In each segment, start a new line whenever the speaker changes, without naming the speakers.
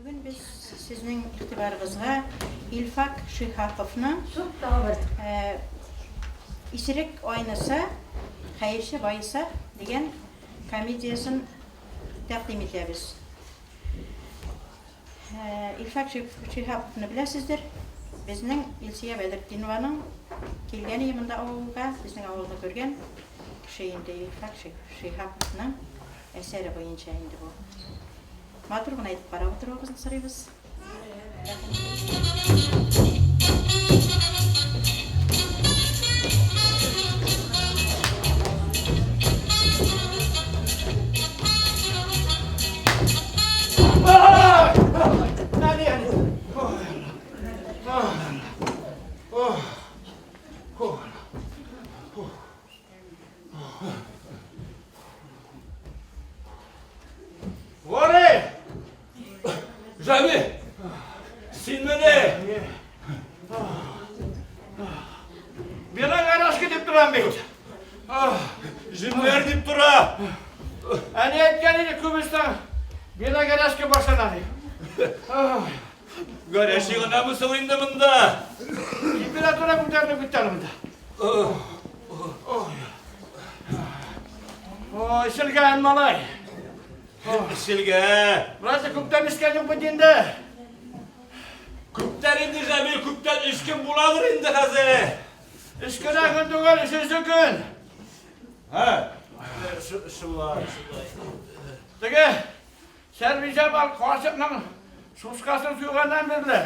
Бүген без сезнең игътибарыгызга Илфак Шиһаповның Исерек айныса, хәерче баеса дигән комедиясен тәкъдим итәбез. Илфак Шиһаповны беләсездер. Безнең Илсөя Бәдретдинованың килгән иде монда авылга, безнең авылны күргән кеше инде Илфак Шиһаповның әсәре буенча инде бу. Матур гына итеп карап утыруыгызны сорыйбыз. Рәхим итегез.
Гори! Жами! Син менә!
Миңа гаражка дип торам бит.
Җеннәр дип тора.
Әни әйткән иде, күп эчсәң, миңа гаражка башлана дип.
Горящий гынамы соң инде монда?
Температура күтәрелеп китте әле монда. Ой, эчелгән малай.
Эчелгән.
Бераз күптән эчкән юк бит инде.
Күптән инде, Җәмил, күптән өч көн буладыр инде хәзер.
Өч кенә көн түгел, өченче көн.
Һа. Шулай, шулай.
Теге Сәрбиҗамал карчыкның сускасын суйганнан бирле.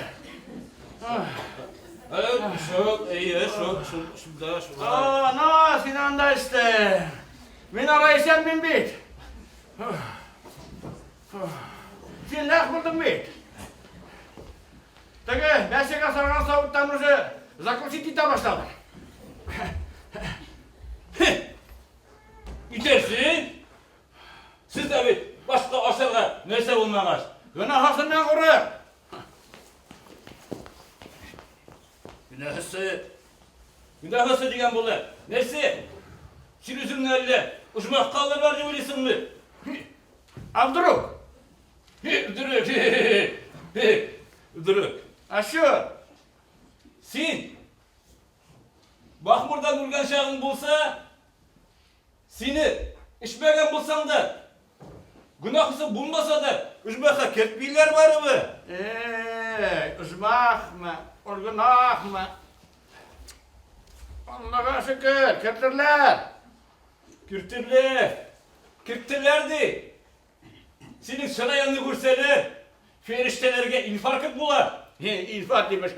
Шул, әйе, шул, шул, шунда, шулай.
Ана, син анда эчтең. Мин алай эчәммим бит. Син нәкъ булдың бит. Теге мәчегә сарган савыттан уже закусить итә башладың.
Итәрсең. Сез дә бит башка ашарга нәрсә булмагач.
Гөнаһысыннан курык.
Гөнаһысы. Гөнаһысы дигән булды. Нәрсә? Син үзеңне әллә оҗмахка алырлар дип уйлыйсыңмы?
А вдруг?
Вдруг. Вдруг.
А что?
Син Бахмурдан үлгән чагың булса, сине эчмәгән булсаң да, гөнаһысы булмаса да, оҗмахка кертмиләр барыбер.
Эй, оҗмахмы, ул гөнаһмы? Аллага шөкер, кертерләр.
Кертерләр. Керттеләр ди. Синең чыраеңны күрсәләр, фәрештәләргә инфаркт була.
Инфаркт имеш.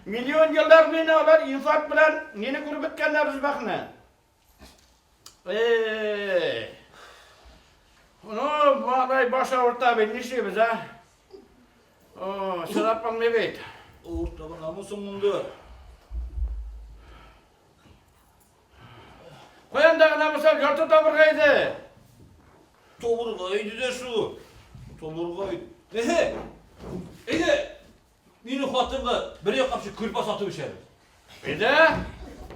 Миллион еллар буена алар инфаркт белән мине күреп беткәннәр оҗмахны. Эй. Ну, малай баш авырта бит, нишлибез, а? О, чыдап булмый бит.
Авырта гынамы соң монда?
Каян да гына булса ярты табырга иде.
Табырга иде дә шул. Табырга иде. Эһе. Әйдә. Минем хатынга бер капчык көрпә сатып эчәбез.
Әйдә.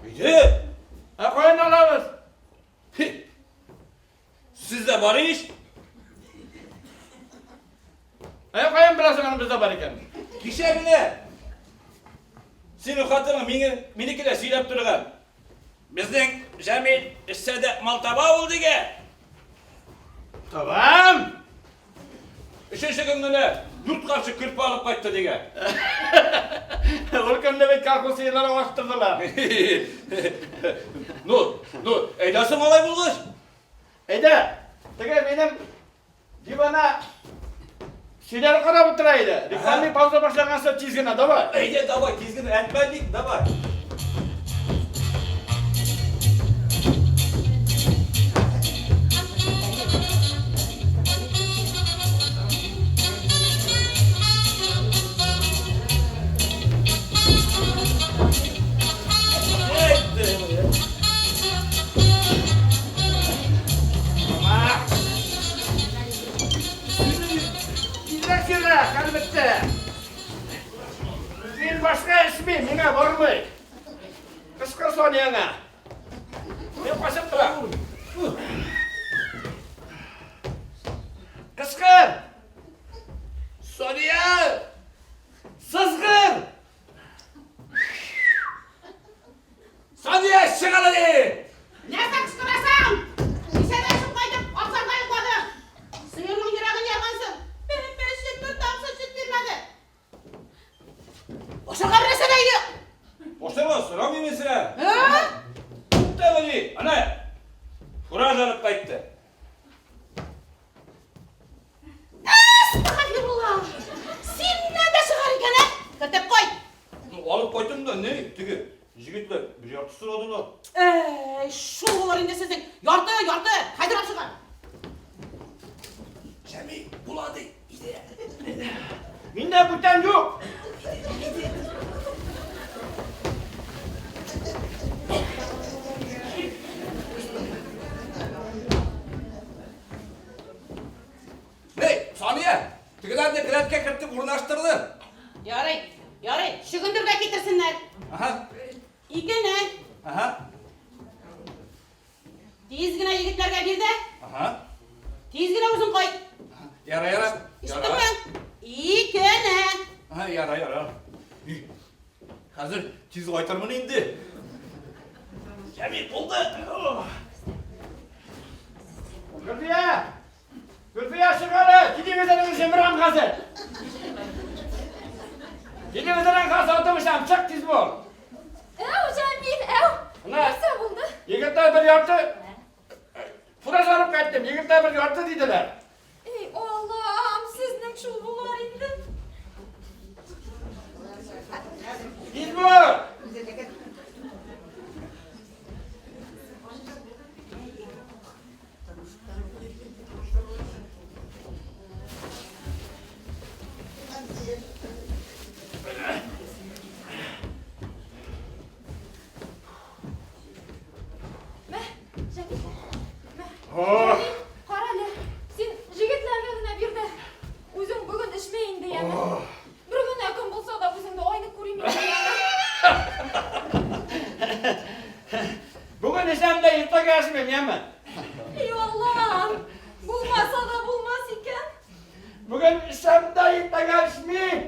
Әйдә.
Ә каян алабыз?
Сездә бар ич.
Ә каян беләсең аның бездә бар икәнен?
Кичә генә синең хатының мине минекеләр сөйләп торган. Безнең Җәмил эчсә дә мал таба ул дигән.
Табам!
Өченче көн генә дүрт капчык көрпә алып кайтты дигән.
Ул көнне бит колхоз сыерлары алыштырдылар.
Ну, ну, әйдә соң алай булгач.
Әйдә, теге минем дивана сериал карап утыра иде. Рекламный пауза башланганчы тиз генә, давай.
Әйдә, давай, тиз генә әтмәлик, давай.
Тизрәк сөйлә, хәл бетте. Мин башка эчмим, миңа бармый. Кычкыр Соняңа. Мин качып торам. Кычкыр!
Сания!
Сызгыр!
Сания, чык әле!
Нәрсә кычкырасың? Нисәдә эшеп кайтып, абзарда йокладың. Сыерның йөрәген яргансың. Бер бер тамчы сөт бирмәде. Ашарга бер нәрсә дә юк.
Ашарга сорамыйм мин сине.
Ә?
Тукта әле, ана. Фураж алып кайтты.
Әстәгъфирулла. Синнән дә чыгар икән, ә? Кертеп куй.
Ну, алып кайттым да, не, теге егетләр бер ярты сорадылар.
Әй, шул булыр инде сезнең. Ярты, ярты. Хәзер алып чыгар.
Җәмил, була ди.
Миндә бүтән юк.
Не, Сания, тегеләрне келәткә кертеп урнаштырдым.
Ярый, ярый. Чөгендер дә китерсеннәр.
Аһа,
Икене.
аһа,
Тиз генә егетләргә бир дә,
аһа.
тиз генә үзең кайт.
Яра, яра.
Ишеттеңме? Икене.
Аһа, яра, яра. И, Хәзер тиз кайтырмын инде. Җәмил, булды.
Гөлфия! Гөлфия, чык әле! Телевизорыңны җимерәм хәзер. Телевизорың хәзер сатып эчәм, чык тиз бул.
Әү, Җәмил, әү.
Менә.
Нәрсә булды?
Егетләр бер ярты фураж алып кайттым. Егетләр бер ярты диделәр.
Эй, Аллам, сезнең шул булар инде.
Тиз бул!
Мә, Җәмил. Мә.
Ох.
Җәмил, кара әле. Син егетләргә генә бир дә. Үзең бүген эчмә инде, яме. Бер генә көн булса да үзеңне айнык күрим инде, яме.
Бүген эчәм дә иртәгә эчмим, яме.
Эй, Аллам. Булмаса да булмас икән.
Бүген эчәм дә иртәгә эчмим.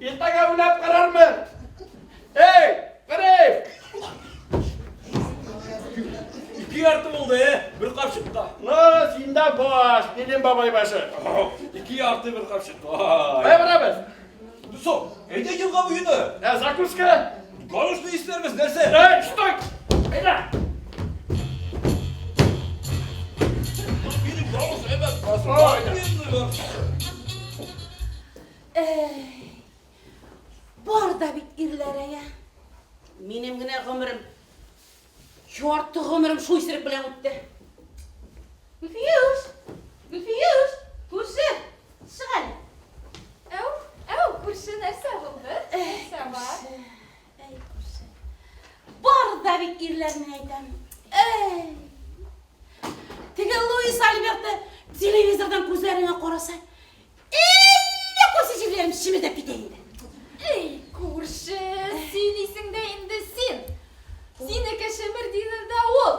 Иртәгә уйлап карармын. Эй, Гариф!
Ике ярты булды, э? Бер капчыкка.
Ну, синдә баш, минем бабай башы.
Ике ярты бер капчыкка.
Кая барабыз?
Соң, әйдә елга буена.
Ә, закуска?
Галошны исләрбез, нәрсә?
Эй, стой! Әйдә!
Минем галош әйбәт.
Ой.
Әй, бар да бит ирләр әйә. Минем генә гомерем, ярты гомерем шул исерек белән үтте. Гөлфиюш, Гөлфиюш, күрше, чык әле.
Әү, әү, күрше нәрсә булды?
Әй,
Нәрсә бар?
күрше, әй, күрше. Бар да бит ирләр, мин әйтәм. Әй. Теге Луис Альберты телевизордан күзләреңә караса, әллә кайсы җирләрем чемердәп китә инде.
Эй, күрше, сөйлисең дә инде син. Синеке чемердидер дә ул.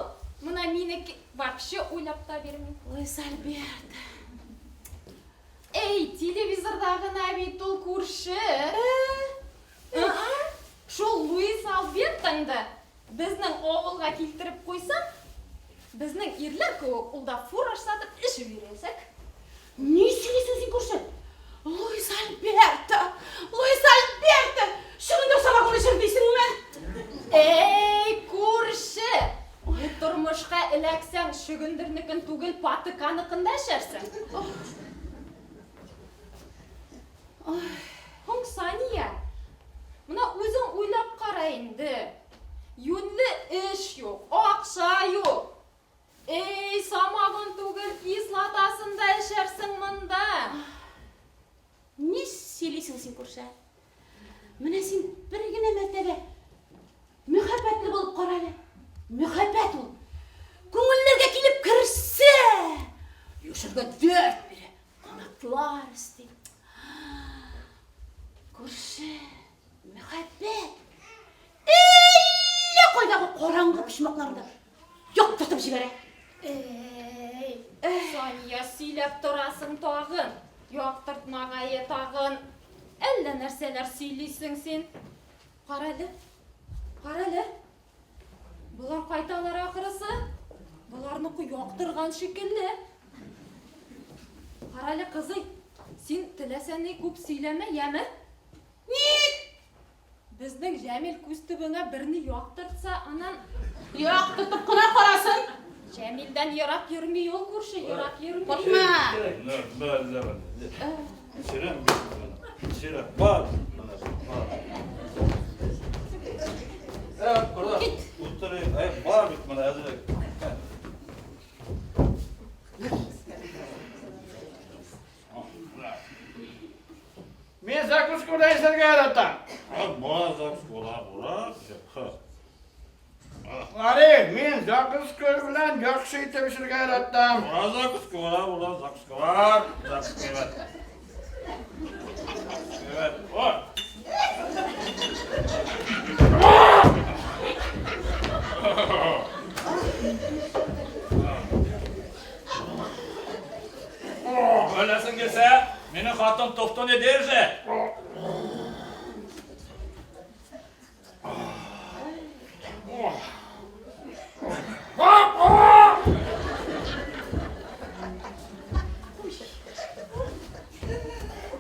Менә минеке вообще уйлап та бирми.
Луис Альберт.
Эй, телевизорда гына бит ул күрше. Шул Луис Альбертыңды безнең авылга килтереп куйсаң, безнең ирләр кебек ул да фураж сатып эчеп йөрәчәк.
Ни сөйлисең син, күрше? Луис Альберто! Луис Альберто! Чөгендер самогон эчер дисеңме?
Эй, күрше! Бу тормышка эләксәң, чөгендернекен түгел, патыканыкын да эчәрсең. Һуң, Сания, менә үзең уйлап кара инде. Юньле эш юк, акча юк. Эй, самогон түгел, кислотасын да эчәрсең монда.
Ни сөйлисең син, күрше? Менә син бер генә мәртәбә мәхәббәтле булып кара әле. Мәхәббәт ул. Күңелләргә килеп керсә, яшәргә дәрт бирә, канатлар өсти. Күрше, мәхәббәт. Әллә кайдагы караңгы почмакларда яктыртып җибәрә.
Эй, Сания, сөйләп торасың тагын. Яктыртмагае тагын. Әллә нәрсәләр сөйлисең син. Карале. Карале. Болар кайталар ахрысы. Боларныкы яктырган шикелле. Карале, кызый, син теләсә ни күп сөйләмә, яме?
Ник?
Безнең Җәмил күз төбеңә берне яктыртса, аннан
Яктыртып кына карасын.
Җәмилдән ерак йөрми ул, күрше, ерак йөрми.
Куркма.
Э,
Кит.
Утырыйм. Э, бар бит менә әзрәк.
Мин закуска белән эчәргә яратам.
Бар закуска була, була. Ха.
Гариф, мин закуска белән яхшы итеп эчәргә яратам.
Була закуска була, була закуска бар. Закуска бар. Evet. O. Ölesin gelse, meni hatun toktun ederse.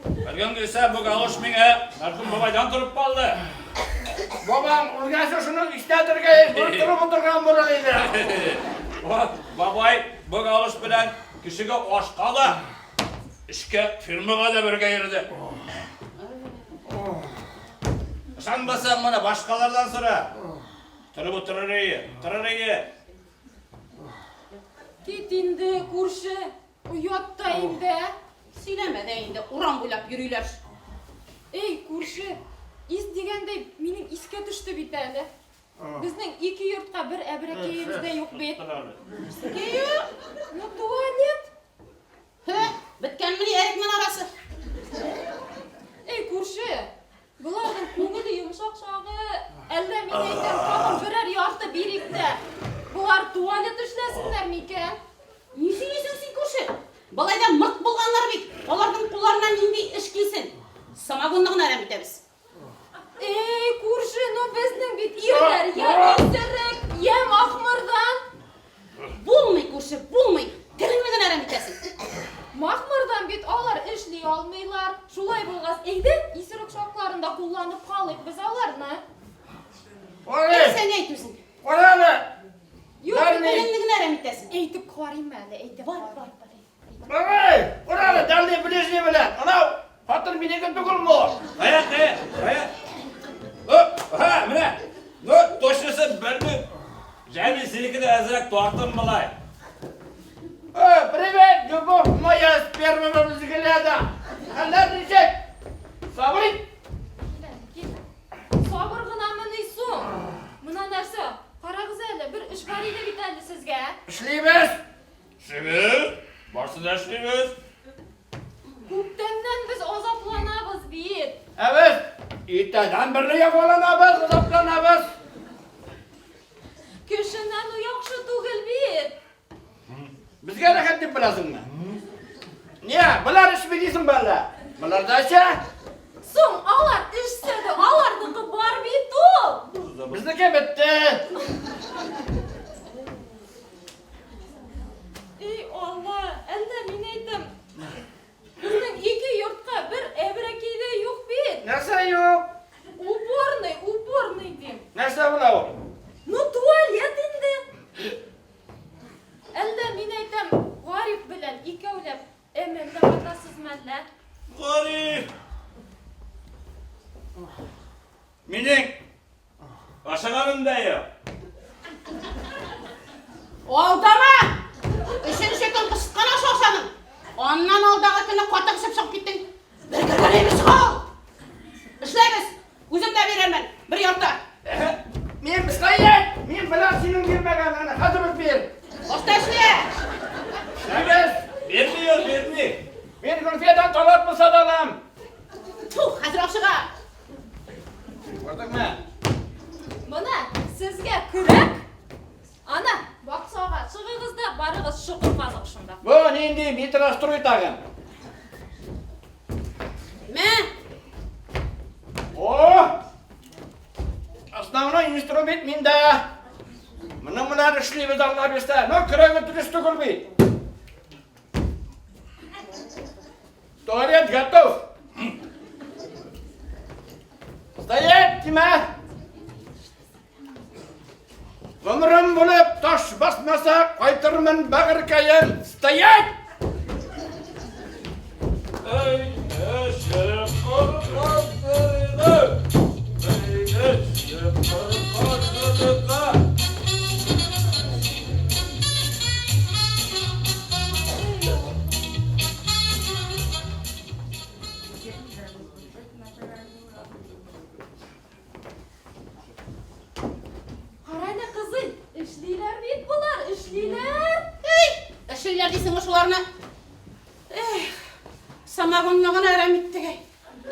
Белгең килсә, бу галош миңа мәрхүм бабайдан торып калды.
Бабаң үлгәнче шуны истәтергә торып утырган булыр иде.
О, Бабай бу галош белән кешегә ашка да, эшкә, фирмага да бергә йөрде. Ышанмасаң моны башкалардан сора. Торып утырыр ие, торыр ие.
Кит инде, күрше. Оят та инде.
Сөйләмә дә инде, урам буйлап йөриләр.
Эй, күрше, ис дигәндәй минем искә төште бит әле. Безнең ике йортка бер әбрәкәебез дә юк бит.
Кем?
Ну, туалет.
Һе, беткәнмени әрек манарасы?
Эй, күрше, боларның күңеле йомшак чагы, әллә мин әйтәм, тагын берәр ярты бирик тә. Болар туалет эшләсеннәр микән?
Ни сөйлисең син, күрше? Болай да мырт булганнар бит. Аларның кулларына нинди эш килсен? Самогонны гына әрәм итәбез.
Эй, күрше, ну безнең бит ирләр я исерек, я махмырдан.
Булмый, күрше, булмый. Телеңне генә әрәм итәсең.
Махмырдан бит алар эшли алмыйлар. Шулай булгач, әйдә, исерек чакларында кулланып калыйк без аларны.
Гариф,
Син әйт үзең.
кара әле.
Юк,
Дальний.
Телеңне генә әрәм итәсең.
Әйтеп карыйм әле, әйтеп
Бар,
карыйм.
бар, бар.
Гариф, кара әле, дальний ближний белән. Анау, хатын минеке түгелме ул?
Кая, кая, кая? О, ха, менә. Ну, точносы белмим. Җәмил синеке дә әзрәк тартым болай.
Э, привет, любовь моя с первого взгляда. Хәлләр ничек? Сабыр ит.
Кил, кил. Сабыр гынамыни соң? Менә нәрсә, карагыз әле, бер эш бар иде бит әле сезгә.
Эшлибез.
Эшлибез. Барсын да эшлибез.
Күптәннән без азапланабыз бит.
Ә без иртәдән бирле ябаланабыз, азапланабыз.
Кешеннән яхшы түгел бит.
Безгә рәхәт дип беләсеңме? Не, болар эшми дисең бәллә? Болар да эчә.
Соң алар эчсә дә аларныкы бар бит ул.
Безнеке бетте.
Эй, Алла, әллә мин әйтәм. Безнең ике йортка бер әбрәкәй дә юк бит.
Нәрсә юк?
Уборный, уборный дим.
Нәрсә була ул?
Ну, туалет инде. Әллә мин әйтәм, Гариф белән икәүләп әмәлдә батасызмы әллә?
Гариф! Минең ашаганым да юк.
Алдама! Өченче көн кычыткан ашы ашадың. Аннан алдагы көнне катык эчеп чыгып киттең. Бер кергән чыгал. Эшләгез. Үзем дә бирермен. Бер ярты.
Мин стоять! Мин беләм синең бирмәгәнеңне. Хәзер үк бир.
Башта эшлә.
Эшләгез.
Бирми ул, бирми.
Мин Гөлфиядән талап булса да алам.
Ту, хәзер ашыга.
Күрдеңме?
Менә сезгә көрәк. Ана, баксагач. Чыгыгыз да барыгыз чокыр казыгыз шунда.
Бу нинди метрострой тагын?
Мә!
О! Основной инструмент миндә. Моның белән эшлибез Алла бирсә. Но көрәге дөрес түгел бит. Туалет готов. Стоять, Тимә! Гомерем булып таш басмаса, кайтырмын бәгырькәем. Стоять!
Эй, яшел кырга, эй, яшел кырга.
Кара әле, кызый, эшлиләр бит болар, эшлиләр.
Эй, эшлиләр дисеңме шуларны? Эх, самогонны гына әрәм иттек, әй.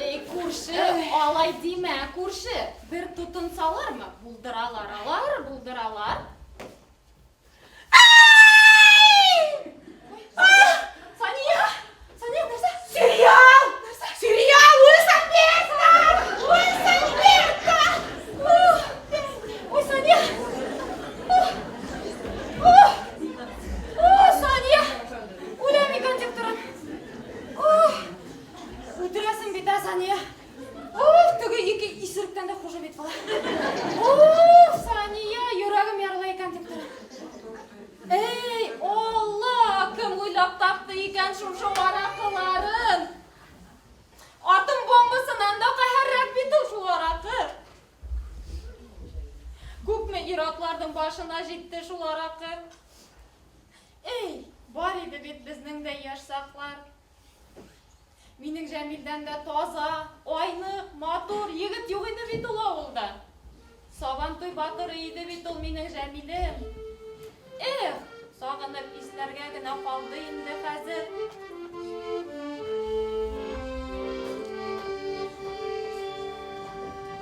Эй, күрше, алай димә, күрше. Бер тотынсалармы? Булдыралар алар, булдыралар. Сания! Сания, нәрсә?
Сериал! Сериал! Уилсон Берта! Уилсон Берта!
Ой, Сания! О, о, Сания! Үләм икән дип торам. О, үтерәсең бит, ә, Сания. Уф, теге ике исеректән дә хуже бит болар. Уф, Сания, йөрәгем ярыла икән дип торам. Эй, Алла, кем уйлап тапты икән шушы аракыларын? Атом бомбасыннан да каһәррәк бит ул шул аракы. Күпме ир-атларның башына җитте шул аракы. Эй, бар иде бит безнең дә яшь чаклар. Минем Җәмилдән дә таза, айнык, матур егет юк иде бит ул авылда. Сабантуй батыры иде бит ул минем Җәмилем. Эх, сагынып исләргә генә калды инде хәзер.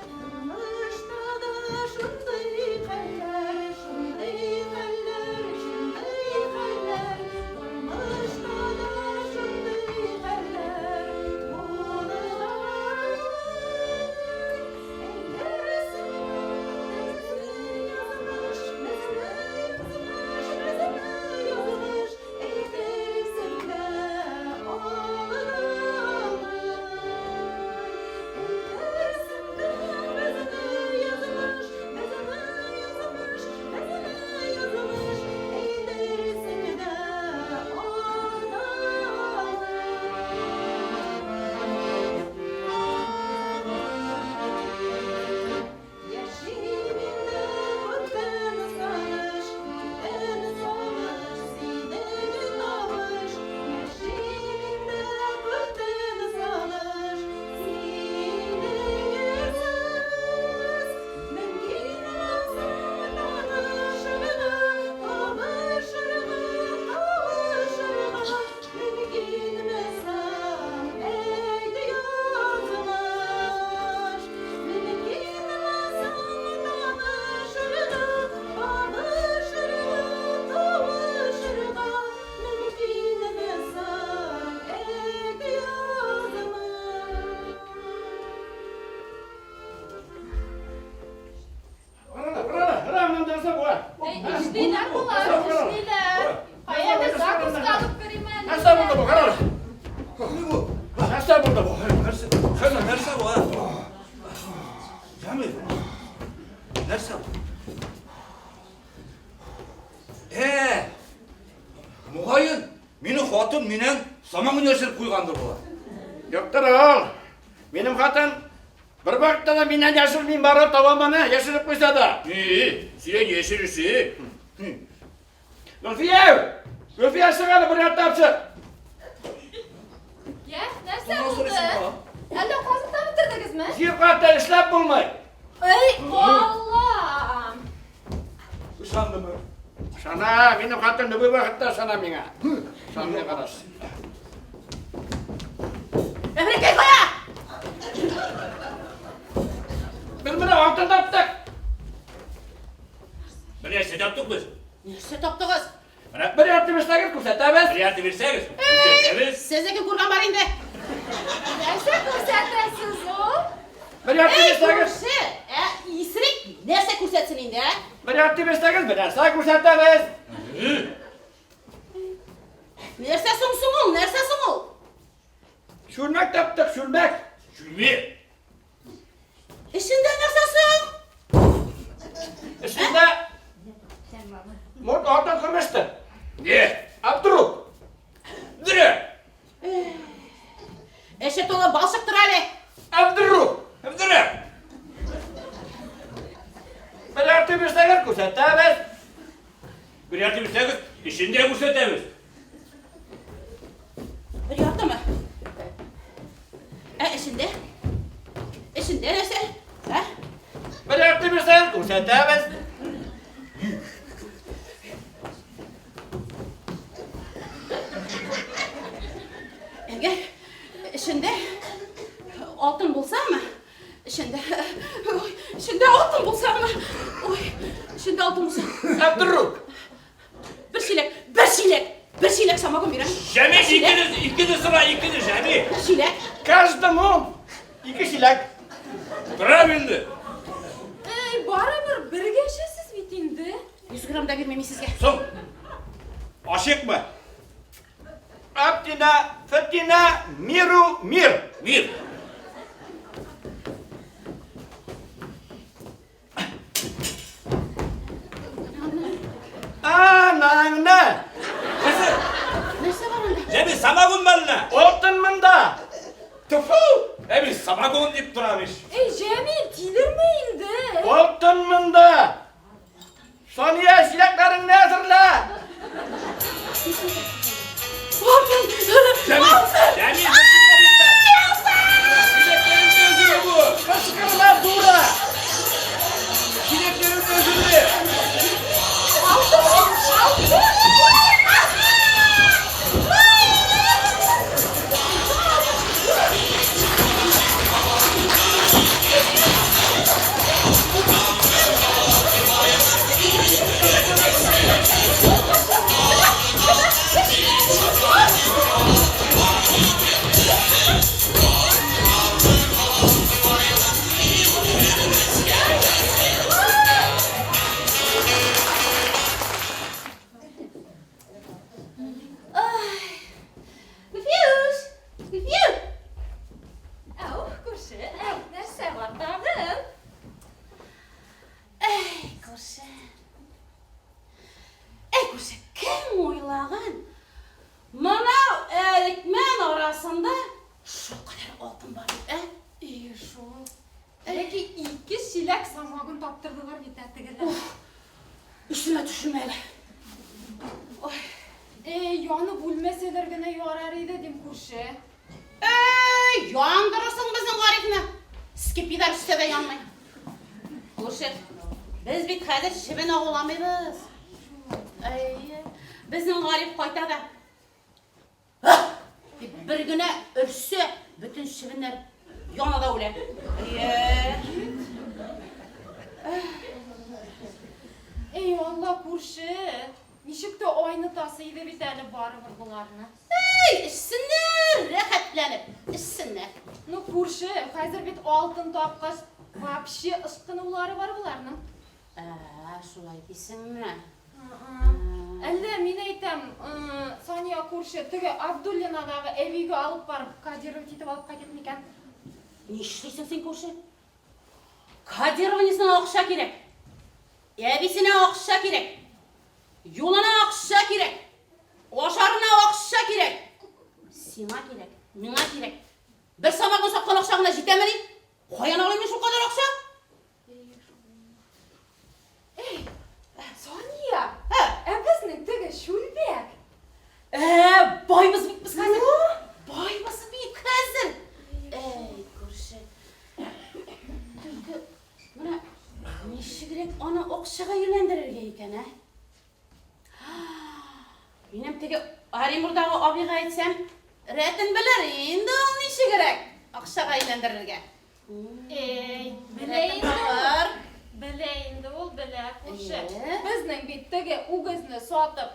Тормышта да шундый хәлләр, шундый хәлләр, шундый хәлләр. Тормышта да шундый хәлләр булгалый. Әйтерсең, безне язмыш, безне язмыш, безне язмыш, әйтерсең дә алдый. Әйтерсең дә безне язмыш, безне язмыш, безне язмыш, әйтерсең дә алдый. Яшим инде күптән сагыш, күптән сагыш, синең тавыш. Яшим инде күптән сагыш, синең сүз. Мөмкин булса табышырга, табышырга, табышырга. Мөмкинме соң, әйт, язмыш? Мөмкинме соң табышырга, табышырга, табышырга? Мөмкинме соң, әйт, язмыш?
Кара, кара, кара, монда нәрсә бу?
Эй, эшлиләр болар, эшлиләр. Кая әле закуска алып керим әле.
Нәрсә булды бу? Кара.
Ни бу?
Нәрсә булды бу?
Нәрсә, нәрсә, нәрсә бу? Җәмил. Нәрсә бу? Э, мөгаен, минем хатын миннән самогон яшереп куйгандыр болар.
Юктыр ул. Минем хатын бер вакытта да миннән яшерми, барып табам аны, яшереп куйса да.
И, син яшерәсең.
Гөлфия! Гөлфия чык әле, бер яктап чык.
Я, нәрсә булды? Әллә казып та бетердегезме?
Җир катта эшләп булмый.
Эй, Аллам!
Ышандымы?
Ышана, минем хатын любой вакытта ышана миңа. Ышанмый караш.
Әмрекәй кая?
Без менә алтын таптык.
Менә нәрсә таптык без.
Нәрсә таптыгыз?
Менә
Бер ярты бирсәгез, күрсәтәбез.
бер ярты бирсәгез, күрсәтәбез.
Сезнеке күргән бар инде.
Нәрсә күрсәтәсез ул?
Бер ярты
Эй,
бирсәгез,
күрше, ә исерек нәрсә күрсәтсен инде, ә?
бер ярты бирсәгез, бер нәрсә күрсәтәбез.
Нәрсә соң соң ул? Нәрсә соң ул?
Чүлмәк таптык, чүлмәк.
Чүлмәк.
Эчендә нәрсә соң?
Эчендә морт алтын көмештер.
Не?
Абдрук.
Дөрә.
Эче тулы балчыктыр әле.
Абдрук.
Дөрә.
Бер ярты бирсәгез, күрсәтәбез.
Бер ярты бирсәгез, эшен дә күрсәтәбез.
Бер яртымы? Ә эчендә? Эчендә нәрсә? Ә?
Бер ярты бирсәгез, күрсәтәбез.
Әгәр эчендә алтын булсамы? Эчендә Ой, эчендә алтын булсамы? Ой, эчендә алтын булса.
Абдрук.
Бер чиләк, бер чиләк, бер чиләк самогон бирәм.
Җәмил, икене, икене сора, икене, Җәмил.
Бер чиләк.
Каждому ике чиләк.
Правильно.
Эй, барыбер бергә эчәсез бит инде.
100 грамм да бирмим мин сезгә.
Соң. Ашыкма.
Аптина, фатина, миру, мир.
Мир.
Анаңны.
Нәрсә?
Нәрсә бар анда?
Җәмил, самогон барына.
Алтын монда.
Тфу! Әби, самогон дип торам ич.
Эй, Җәмил, тилермә инде.
Алтын монда. Сания, чиләкләреңне әзерлә.
Алтын!
Җәмил, Җәмил, Чиләкләреңне өзеле бу.
Кычкырма, дура.
Чиләкләреңне өзеле.
Гөлфиюш! Гөлфиюш!
Әү, күрше, әү, нәрсә бар тагын?
Әй, күрше. Әй, күрше, кем уйлаган? Монау әрекмән арасында шул кадәр алтын бар бит, ә?
И, шул. Ләкин ике чиләк самогон таптырдылар бит ә тегеләр.
Өстемә төшермә әле. Ой.
Эй, янып үлмәсәләр генә ярар иде, дим күрше.
Әй, яндырырсың безнең Гарифны. Скипидар өстә дә янмый. Күрше, без бит хәзер чебен агуламыйбыз. Әй, безнең Гариф кайта да. «Ах!» дип бер генә өрсә, бөтен чебеннәр яна да үлә. Әйе.
Эй, Алла, күрше. Ничек тә айнытасы иде бит әле барыбер боларны.
Әй, эчсеннәр, рәхәтләнеп, эчсеннәр.
Ну, күрше, хәзер бит алтын тапкач, вообще ышкынулары бар боларның.
Ә, шулай дисеңме?
Әллә мин әйтәм, Сания күрше, теге Абдуллинадагы әбигә алып барып, кодировать итеп алып кайтып микән?
Нишлисең син, күрше? Кодированиесенә акча кирәк. Әбисенә акча кирәк. Юлына акча кирәк. Ашарына акча кирәк. Сиңа кирәк, миңа кирәк. Бер самогон саткан акча гына җитәмени? Каян алыйм мин шул кадәр акча?
Эй, Сания,
Ә,
ә безнең теге Шүлбәк.
ә, байбыз бит без хәзер. Байбыз бит хәзер. Әй, күрше. Түлке, менә ничегрәк аны акчага әйләндерергә икән, ә? Минем теге Оренбургдагы абыйга әйтсәм, рәтен белер инде ул ничегрәк акчага әйләндерергә.
Эй, белә
Рәтен
инде ул.
табыр.
Белә инде ул, белә, күрше.
Әйе.
Безнең бит теге үгезне сатып,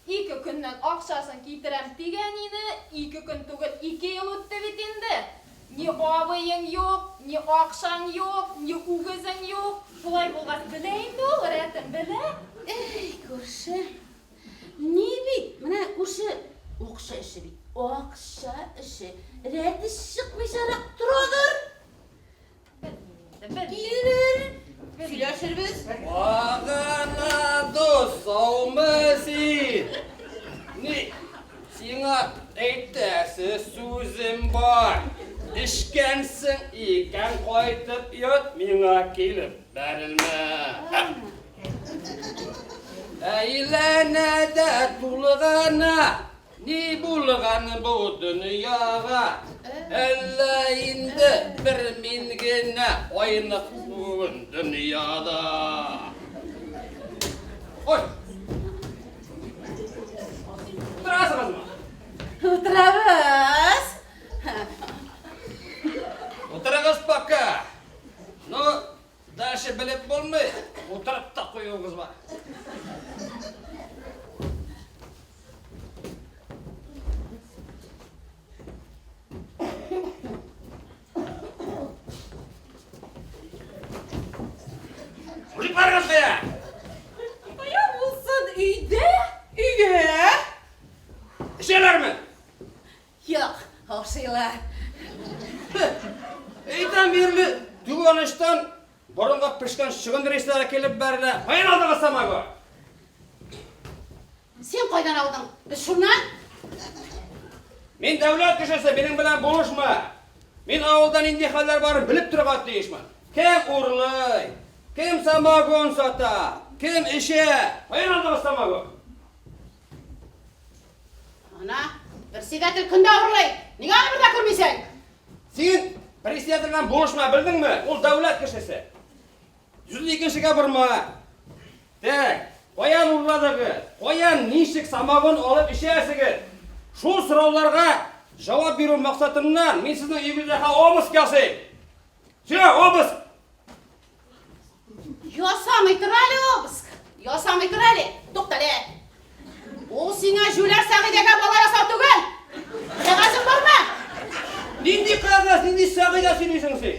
Ике көннән акчасын китерәм дигән иде, ике көн түгел, ике ел үтте бит инде. Ни абыең юк, ни акчаң юк, ни үгезең юк. Шулай булгач, белә инде ул рәтен, белә.
Эй, күрше. Ни бит, менә күрше, акча эше бит, акча эше. Рәте чыкмыйчарак торадыр.
Белмим инде, белмим.
Килер, сөйләшербез.
Багана дус, саумы син? Ни, сиңа әйтәсе сүзем бар. Эчкәнсең икән, кайтып ят, миңа килеп бәрелмә. Әйләнә дә тулгана, ни булган бу дөньяга? Әллә инде бер мин генә айнык бүген дөньяда. Ой! Утырасыгызмы?
Утырабыз.
Утырыгыз пока. Ну, дальше белеп булмый. Утырып та куюыгыз бар. Мужик барыгыз кая?
Кая булсын, өйдә?
Өйгә?
Эчәләрме?
Юк, ашыйлар.
Өйдән бирле Түбәнечтән борынга пешкән чөгендер исләре килеп бәрелә. Каян алдыгыз самогон?
Син кайдан алдың? Без шуннан.
Мин дәүләт кешесе, минем белән булышма. Мин авылда нинди хәлләр барын белеп торырга тиешмен. Кем урлый, кем самогон сата, кем эчә. Каян алдыгыз самогон?
Ана, председатель көндә урлый. Нигә аны бер дә күрмисең?
Син председатель белән булышма, белдеңме? Ул дәүләт кешесе. Сүзне икенчегә борма. Так, каян урладыгыз? Каян ничек самогон алып эчәсегез? Шул сорауларга җавап бирү максатыннан мин сезнең өегездә обыск ясыйм. Все, обыск!
Ясамый тор әле обыск. Ясамый тор әле. Туктале. Ул сиңа җүләр Сәгыйдәгә бала ясау түгел. Кәгазең бармы?
Нинди кәгазь, нинди Сәгыйдә сөйлисең син?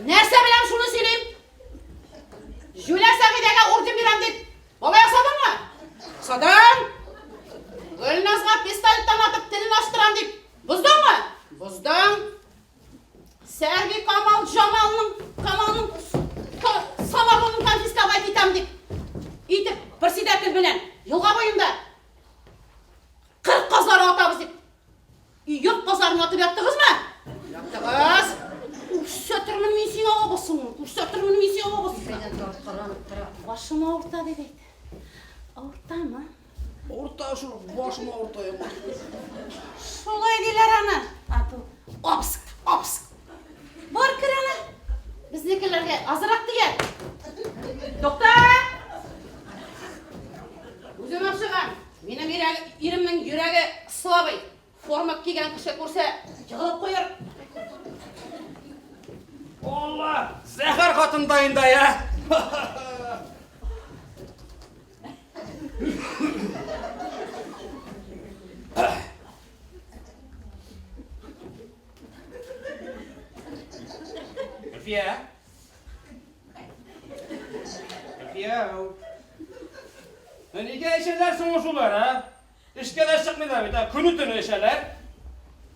Нәрсә беләм шуны сөйлим. Җүләр Сәгыйдәгә орден бирәм дип бала ясадыңмы? Ясадың. Гөлназга пистолеттан атып телен ачтырам дип боздыңмы? Боздың. Сәрви Камал Джамалның Камалның самогонын конфисковать итәм дип итеп председатель белән елга буенда 40 казлары атабыз дип йорт казларын атып яттыгызмы? Яттыгыз. Күрсәтермен мин сиңа абысыңны, күрсәтермен мин сиңа абысыңны. Башым авырта дип әйт. Авыртамы?
Авырта шул, башым авырта яман.
Шулай диләр аны. Ату. Обыск, обыск. Бар кер аны. Безнекеләргә азрак тияр. Тукта! Үзем чыгам. Минем иремнең йөрәге слабый. Форма кигән кеше күрсә, егылып куяр.
Алла, зәһәр хатын да инде, я. Гөлфия. Гөлфия. Нигә эчәләр соң шулар, а? Эшкә дә чыкмыйлар бит, а? Көне-төне эчәләр.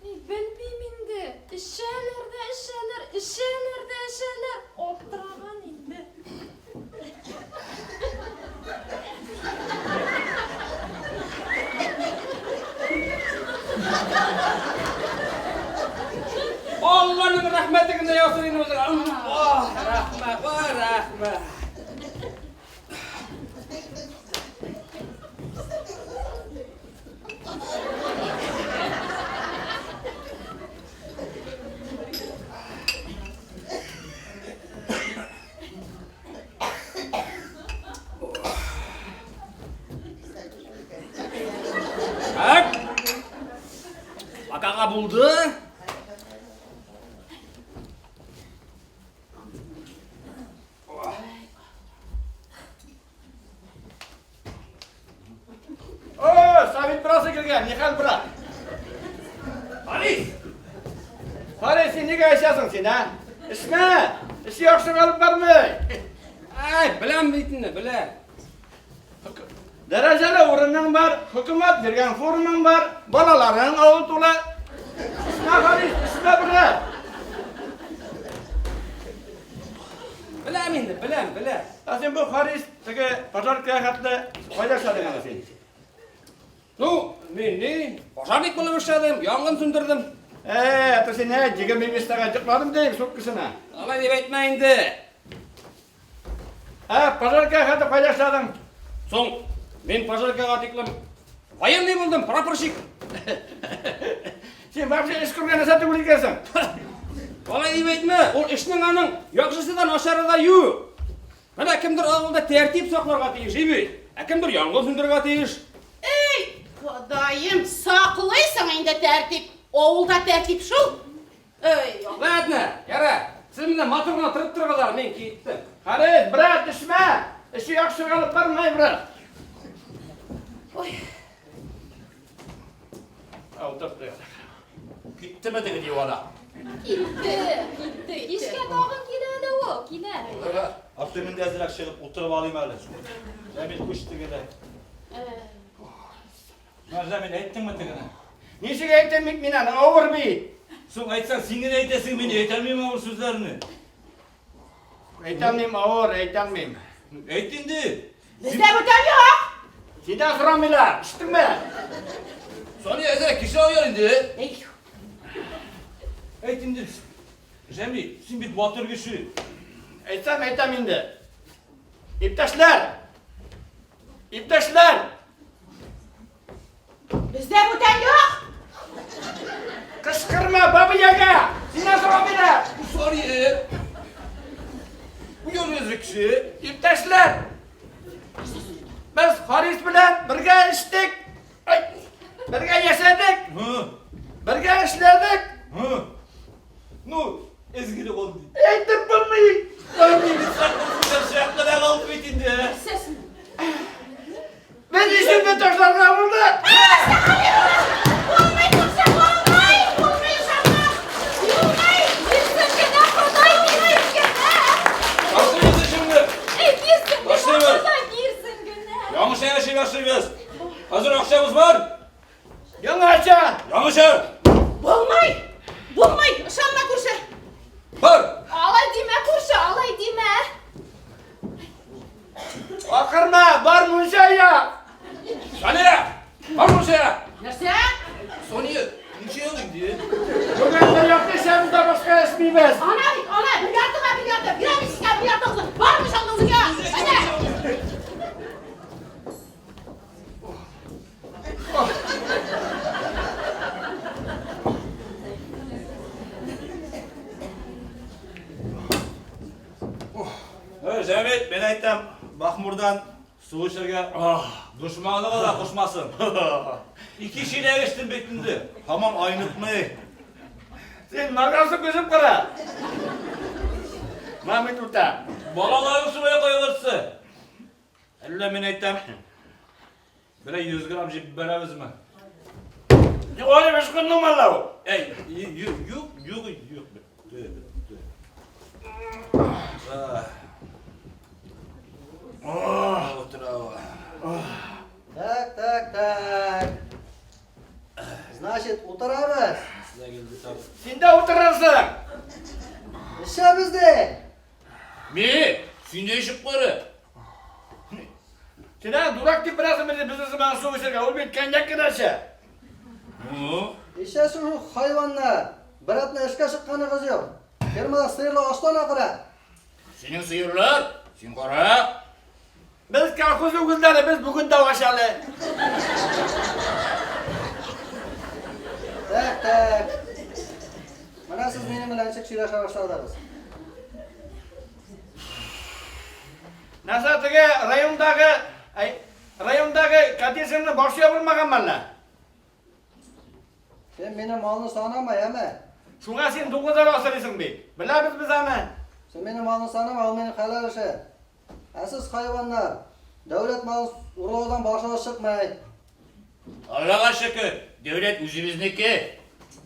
Ни, белмим инде. Эчәләр дә эчәләр, эчәләр дә эчәләр. Аптыраган инде.
Алланың рәхмәте генә яусын инде үзеңә. Ах, рәхмәт, ой, рәхмәт. Так. Бакага булды.
нигә эчәсең син, ә? Эчмә! Эш яхшы алып бармый.
Әй, беләм бит инде, беләм.
Дәрәҗәле урының бар, хөкүмәт биргән формаң бар, балаларың авыл тулы. Эчмә, Харис, эчмә, брат.
Беләм инде, беләм, беләм.
Ә син бу Харис, теге пожарка хәтле кайда эшләдең әле син?
Ну, мин ни, пожарник булып эшләдем, янгын сүндердем.
Э, то син ә, 25 сәгать йокладым дим, суткасына.
Алай дип әйтмә инде.
Ә, пожарка хәтле кайда эшләдең?
Соң, мин пожаркага тиклем военный булдым, прапорщик.
Син вообще эш күргән нәрсә түгел икәнсең.
Алай дип әйтмә, ул эшнең аның яхшысы да начары да юк. Менә кемдер авылда тәртип сакларга тиеш, бит. Ә кемдер янгын сүндерергә тиеш.
Эй, Ходаем, саклыйсың инде тәртип. Авылда тәртип шул. Эй,
Ладно, яра. Сез менә матур гына торып торыгыз, мин киттем.
Харис, брат, эчмә! Эше яхшы алып бармый, брат.
Ой.
Утыр, тор.
Киттеме теге дивана?
Китте, китте. Кичкә тагын килә әле ул, килә.
Абды мин дә әзрәк чыгып утырып алыйм әле. Җәмил күч тегедә. Менә Җәмил, әйттеңме тегене?
Ничек әйтәм бит мин аны, авыр бит.
Соң әйтсәң, син генә әйтәсең, мин әйтә алмыйм авыр сүзләрне.
Әйтә алмыйм, авыр, әйтә алмыйм.
Әйт инде.
Бездә бүтән юк.
Синнән сорамыйлар, ишеттеңме?
Сания әзрәк кеше аяр инде.
Эй,
Әйт инде. Җәмил, син бит батыр кеше.
Әйтсәм, әйтәм инде. Иптәшләр! Иптәшләр!
Бездә бүтән юк.
Кычкырма, баба яга! Синнән сорамыйлар!
Сания. Уяр әзрәк кеше.
Иптәшләр! Без Харис белән бергә эчтек. Ай, бергә яшәдек,
Һы.
бергә эшләдек.
Һы. Ну, изгелек булды.
Әйтеп булмый.
Чак кына калды бит инде.
Сез
Без ишекне ташларга булдык.
Булмый, күрше, булмый, булмый, ышанма. Булмый.
Бирсен генә Ходай, бирсен генә.
Башлыйбыз эшеңне.
Эй, бирсен генә
Башлыйбыз.
Ходай, бирсен генә.
Яңача яши башлыйбыз. Хәзер акчабыз бар.
Яңача.
Яңача.
Булмый. Булмый, ышанма, күрше.
Бар.
Алай димә, күрше, алай димә.
Акырма, бар мунча як.
Сания! Бар мунчага!
Нәрсә?
Сания, мунча як инде.
Бүген бер якты эчәбез дә башка эчмибез.
Ана бит, ана, бер яртыга бер ярты. Бирәм сезгә бер яртыгызны. Бармы шалгызыңа? Әнә.
Җәмил, мин әйтәм, Бахмурдан су эчәргә дошманыга да кушмасын. Ике чиләк эчтем бит инде. Һаман айнытмый.
Син нагасы күзеп кара. Мамый тута.
Балаларым шулай кайгыртсы. Әллә мин әйтәм, берәр 100 грамм җибәрәбезме?
Ой, ышкындың әллә ул?
Әй, юк, юк, юк, юк. Бетте, бетте. Утыра.
Так, так, так. Значит, утырабыз.
Сезгә килде тагы.
Син дә утырырсың.
Эчәбез дә.
Мин, син дә эчеп кара.
Син ә, дурак дип беләсең безне бизнесмен су эчәргә. Ул бит коньяк кенә эчә.
Ну,
Эчәсең шул хайваннар. Бер атна эшкә чыкканыгыз юк. Фермада сыерлар ачтан акыра.
синең сыерлар, син кара.
Без колхоз үгезләре, без бүген дә ач әле.
Так, так. Менә сез минем белән ничек сөйләшә башладыгыз.
Нәрсә теге райондагы, әй, райондагы коттеджның башы ябылмаган әллә?
Син минем малны санама, яме?
Шуңа син дуңгызлар асрыйсың бит. Беләбез без аны.
Син минем малны санама, ул минем хәләл эше. Ә сез хайваннар, дәүләт малын урлаудан башыгыз чыкмый.
Аллага шөкер, дәүләт үзебезнеке.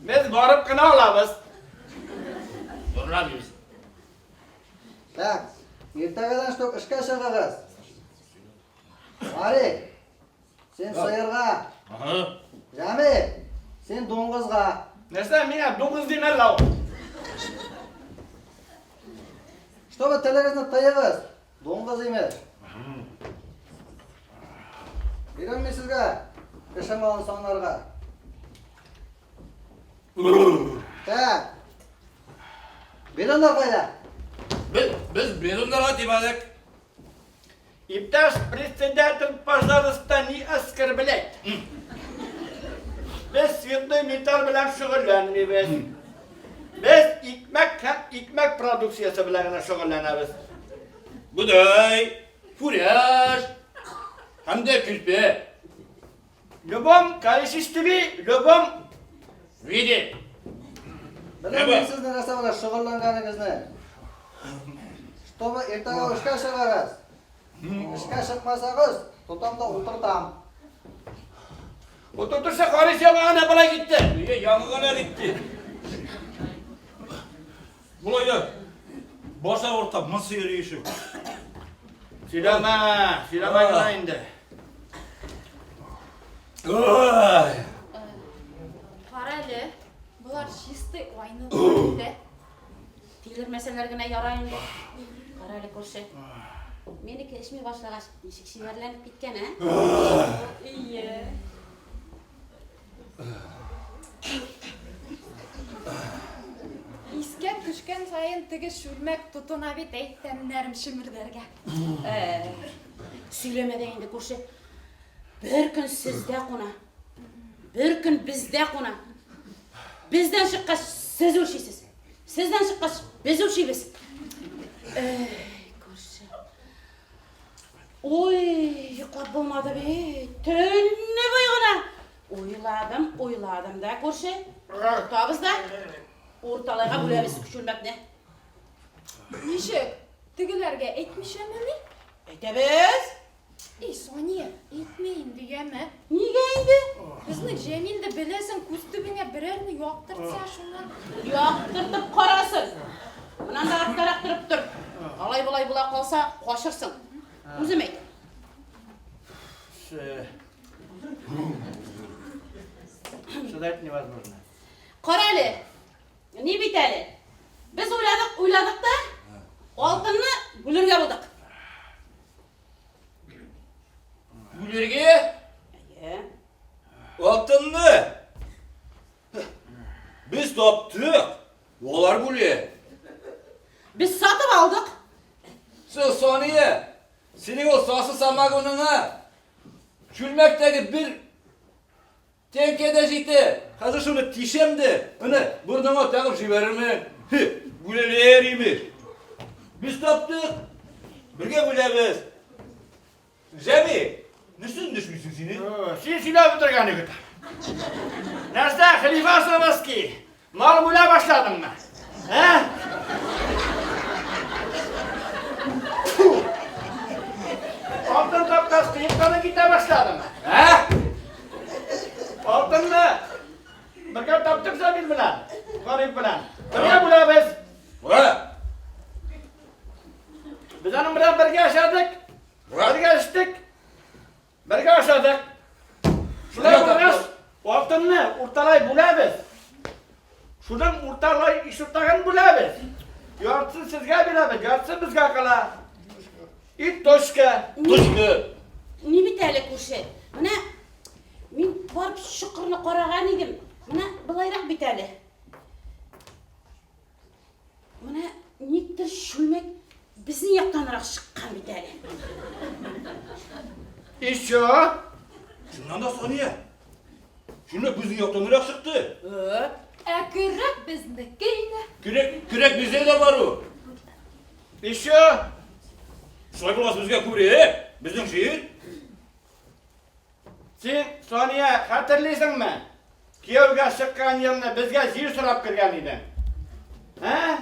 Без барып кына алабыз.
Урламыйбыз.
Так, иртәгәдән штук эшкә чыгыгыз. Марик, син сыерга.
Ага.
Җәмил, син дуңгызга.
Нәрсә, миңа дуңгыз дим әллә ул?
Чтобы телегезне тыегыз, дуңгыз имеш. Бирәм мин сезгә кеше малын санарга. Так. Бидоннар кайда?
Без, без бидоннарга тимәдек.
Иптәш председатель, пожалуйста, не оскорблять. Без цветной металл белән шөгыльләнмибез. Без икмәк һәм икмәк продукциясе белән генә шөгыльләнәбез.
Бодай, фураж һәм дә көрпә.
В любом количестве, в любом
Виде.
Беләм мин сезнең нәрсә белән шөгыльләнгәнегезне. Чтобы иртәгә эшкә чыгыгыз. Эшкә чыкмасагыз, тотам да утыртам.
Утыртырса Харис яңа гына болай китте.
Ие, яңа гына китте. Болай да баш авырта, монсы йөри ишек.
Сөйләмә, сөйләмә генә инде.
Ой!
Кара әле, болар чистый айныдылар инде.
Тилермәсәләр генә ярар инде. Кара әле, күрше. Минеке эчми башлагач, ничек чибәрләнеп киткән, ә?
Ие. Искә төшкән саен теге чүлмәк тотына бит, әй, тәннәрем чемердәргә.
Ә, сөйләмә дә инде, күрше. Бер көн сездә куна, бер көн бездә куна. Бездән чыккач, сез үлчисез. Сездән чыккач, без үлчибез. Эй, күрше. Ой, йоклап булмады бит. Төнне буе гына. Уйладым, уйладым да, күрше. Тотабыз да, урталайга бүләбез чүлмәкне.
Ничек? Тегеләргә әйтмичәмени?
Әйтәбез.
Эй, Сания, әйтмә инде, яме.
Нигә инде?
Безнең Җәмил дә беләсең, күз төбеңә берәрне яктыртса, шуннан.
Яктыртып карасын. Моннан да арттарак торып тор. Алай-болай була калса, качырсың. Үзем әйт.
Чыдать невозможно.
Кара әле. Ни бит әле? Без уйладык, уйладык та, алтынны бүлергә булдык.
Бүлергә?
Әйе.
Алтынны. Без таптык. Алар бүлә.
Без сатып алдык.
Син, Сания, синең ул сасы самогоныңа чүлмәктәге бер тәңкә дә җитә. Хәзер шуны тишәм дә, менә борыныңа тагып җибәрермен. Хе, бүләләр имеш. Без таптык. Бергә бүләбез. Җәми, нәрсә эндәшмисең син?
Син сөйләп бетергән егет. Нәрсә, хәлифә Саваски, мал бүлә башладыңмы? Ә? Алтын тапкач, кыеклары китә башладымы?
Ә?
Алтынны бергә таптык Җәмил белән, Гариф белән. Бергә бүләбез.
Ә?
Без аның белән бергә яшәдек, бергә эчтек, бергә ашадык. Шулай булгач, алтынны урталай бүләбез. Шуның урталай ишетагын бүләбез. Яртысын сезгә бирәбез, яртысы безгә кала. И точка.
Точка.
Ни бит әле, күрше. Менә мин барып чокырны караган идем. Менә былайрак бит әле. Менә никтер чүлмәк безнең яктанрак чыккан бит әле.
Еще.
Чыннан да, Сания. Чүлмәк безнең яктанрак чыкты.
Ә көрәк безнеке инде.
Көрәк, көрәк бездә дә бар ул.
Еще.
Шулай булгач безгә күбрәк, безнең җир.
Син, Сания, хәтерлисеңме? Кияүгә чыккан елны безгә җир сорап кергән идең. Ә?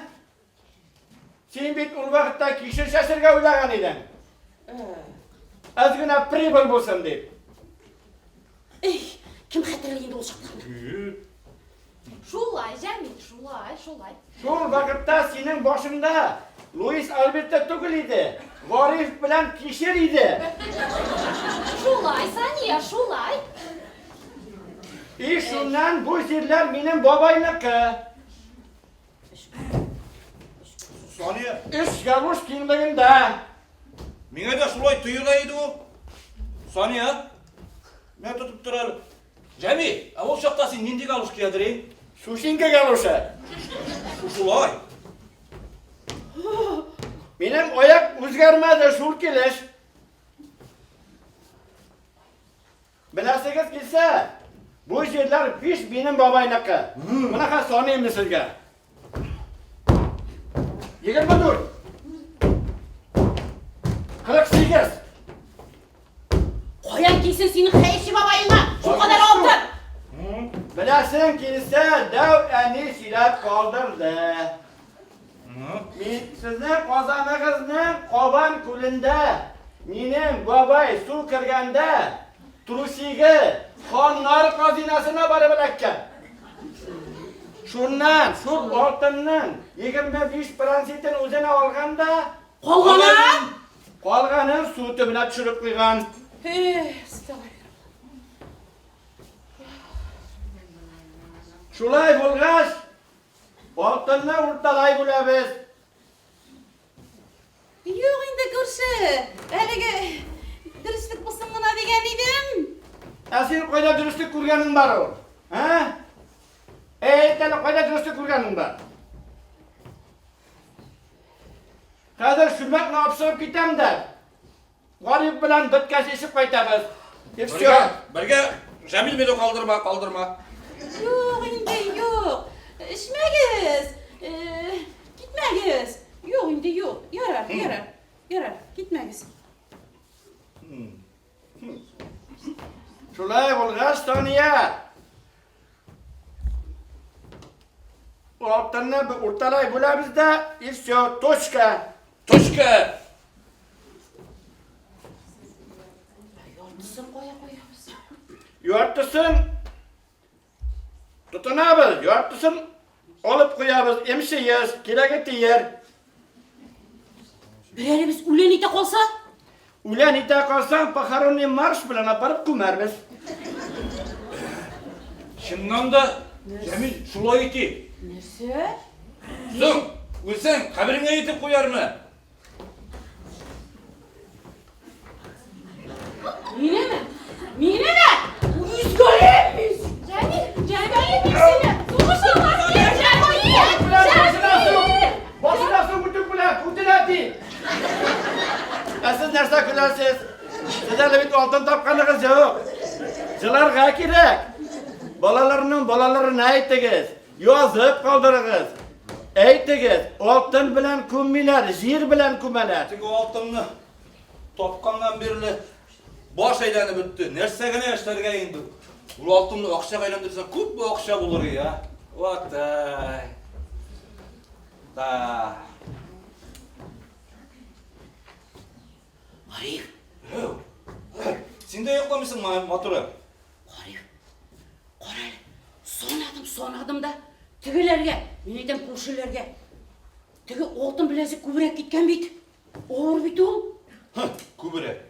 Син бит ул вакытта кишер чәчергә уйлаган идең. Әз генә прибыль булсын дип.
Эй, кем хәтерли инде ул чакларны?
Шулай, Җәмил, шулай. шулай.
Шул вакытта синең башыңда Луис Альберто түгел иде, Гариф белән Кишер иде.
Шулай, Сания, шулай.
И шуннан бу җирләр минем бабайныкы.
Сания.
Өч галуш киңлегендә.
Миңа да шулай тоела иде ул. Сания, менә тотып тор әле. Җәмил, ә ул чакта син нинди галуш киядер?
Сушинка галушы.
Шулай.
Минем аяк үзгәрмәде шул килеш. Беләсегез килсә, бу җирләр биш минем бабайныкы. Менә хәзер саныйм мин сезгә. 24. 48.
Каян килсен синең хәерче бабаеңа шул кадәр алтын?
Беләсең килсә, дәү әни сөйләп калдырды. Мин сезнең Казаныгызның Кабан күлендә минем бабай су кергәндә трусиге ханнар казинасына барып эләккән. Шуннан шул алтынның 25 процентын үзенә алган да,
Калганын?
Калганын су төбенә төшереп куйган. Шулай булгач, Алтынны урталай бүләбез.
Юк инде, күрше, әлеге дөреслек булсын гына дигән идем.
Ә син кайда дөреслек күргәнең бар ул? Ә? Әйт әле, кайда дөреслек күргәнең бар? Хәзер чүлмәкне алып чыгып китәм дә, Гариф белән беткәч эчеп кайтабыз. И все.
Бергә, бергә Җәмил мине калдырма, калдырма.
Юк инде, юк. Эчмәгез. Э, китмәгез. Юк инде, юк. Ярар, ярар. Ярар, китмәгез.
Шулай булгач, Сания, алтынны урталай бүләбез дә, и все, точка.
Точка!
Яртысын кая куябыз?
Яртысын тотынабыз, яртысын алып куябыз, МЧС, кирәге тияр.
Берәребез үлән итә калса?
Үлән итә калсаң, похоронный марш белән апарып күмәрбез.
Чыннан да, Җәмил, шулай итик.
Нәрсә?
Соң, үлсәң, кабереңә илтеп куярмы?
Минеме? Минеме? Үзгәрәм мин!
Җәмил, Җәмил, мин сине сугышырга Җәмил! Җәмил!
Башына су үтүк белән күтенә ти. Ә сез нәрсә көләсез? Сез әле бит алтын тапканыгыз юк. Җыларга кирәк. Балаларның балаларына әйтегез. Язып калдырыгыз. Әйтегез, алтын белән күммиләр, җир белән күмәләр.
Теге алтынны тапканнан бирле баш әйләнеп бетте. Нәрсә генә эшләргә инде? Ул алтынны акчага әйләндерсәң, күпме акча булыр я? Ватай. Да.
Гариф.
Син дә йокламыйсыңмы, матурым?
Гариф, кара әле, санадым, санадым да, тегеләргә, мин әйтәм күршеләргә, теге алтын беләзек күбрәк киткән бит. Авыр бит ул.
Һы, күбрәк.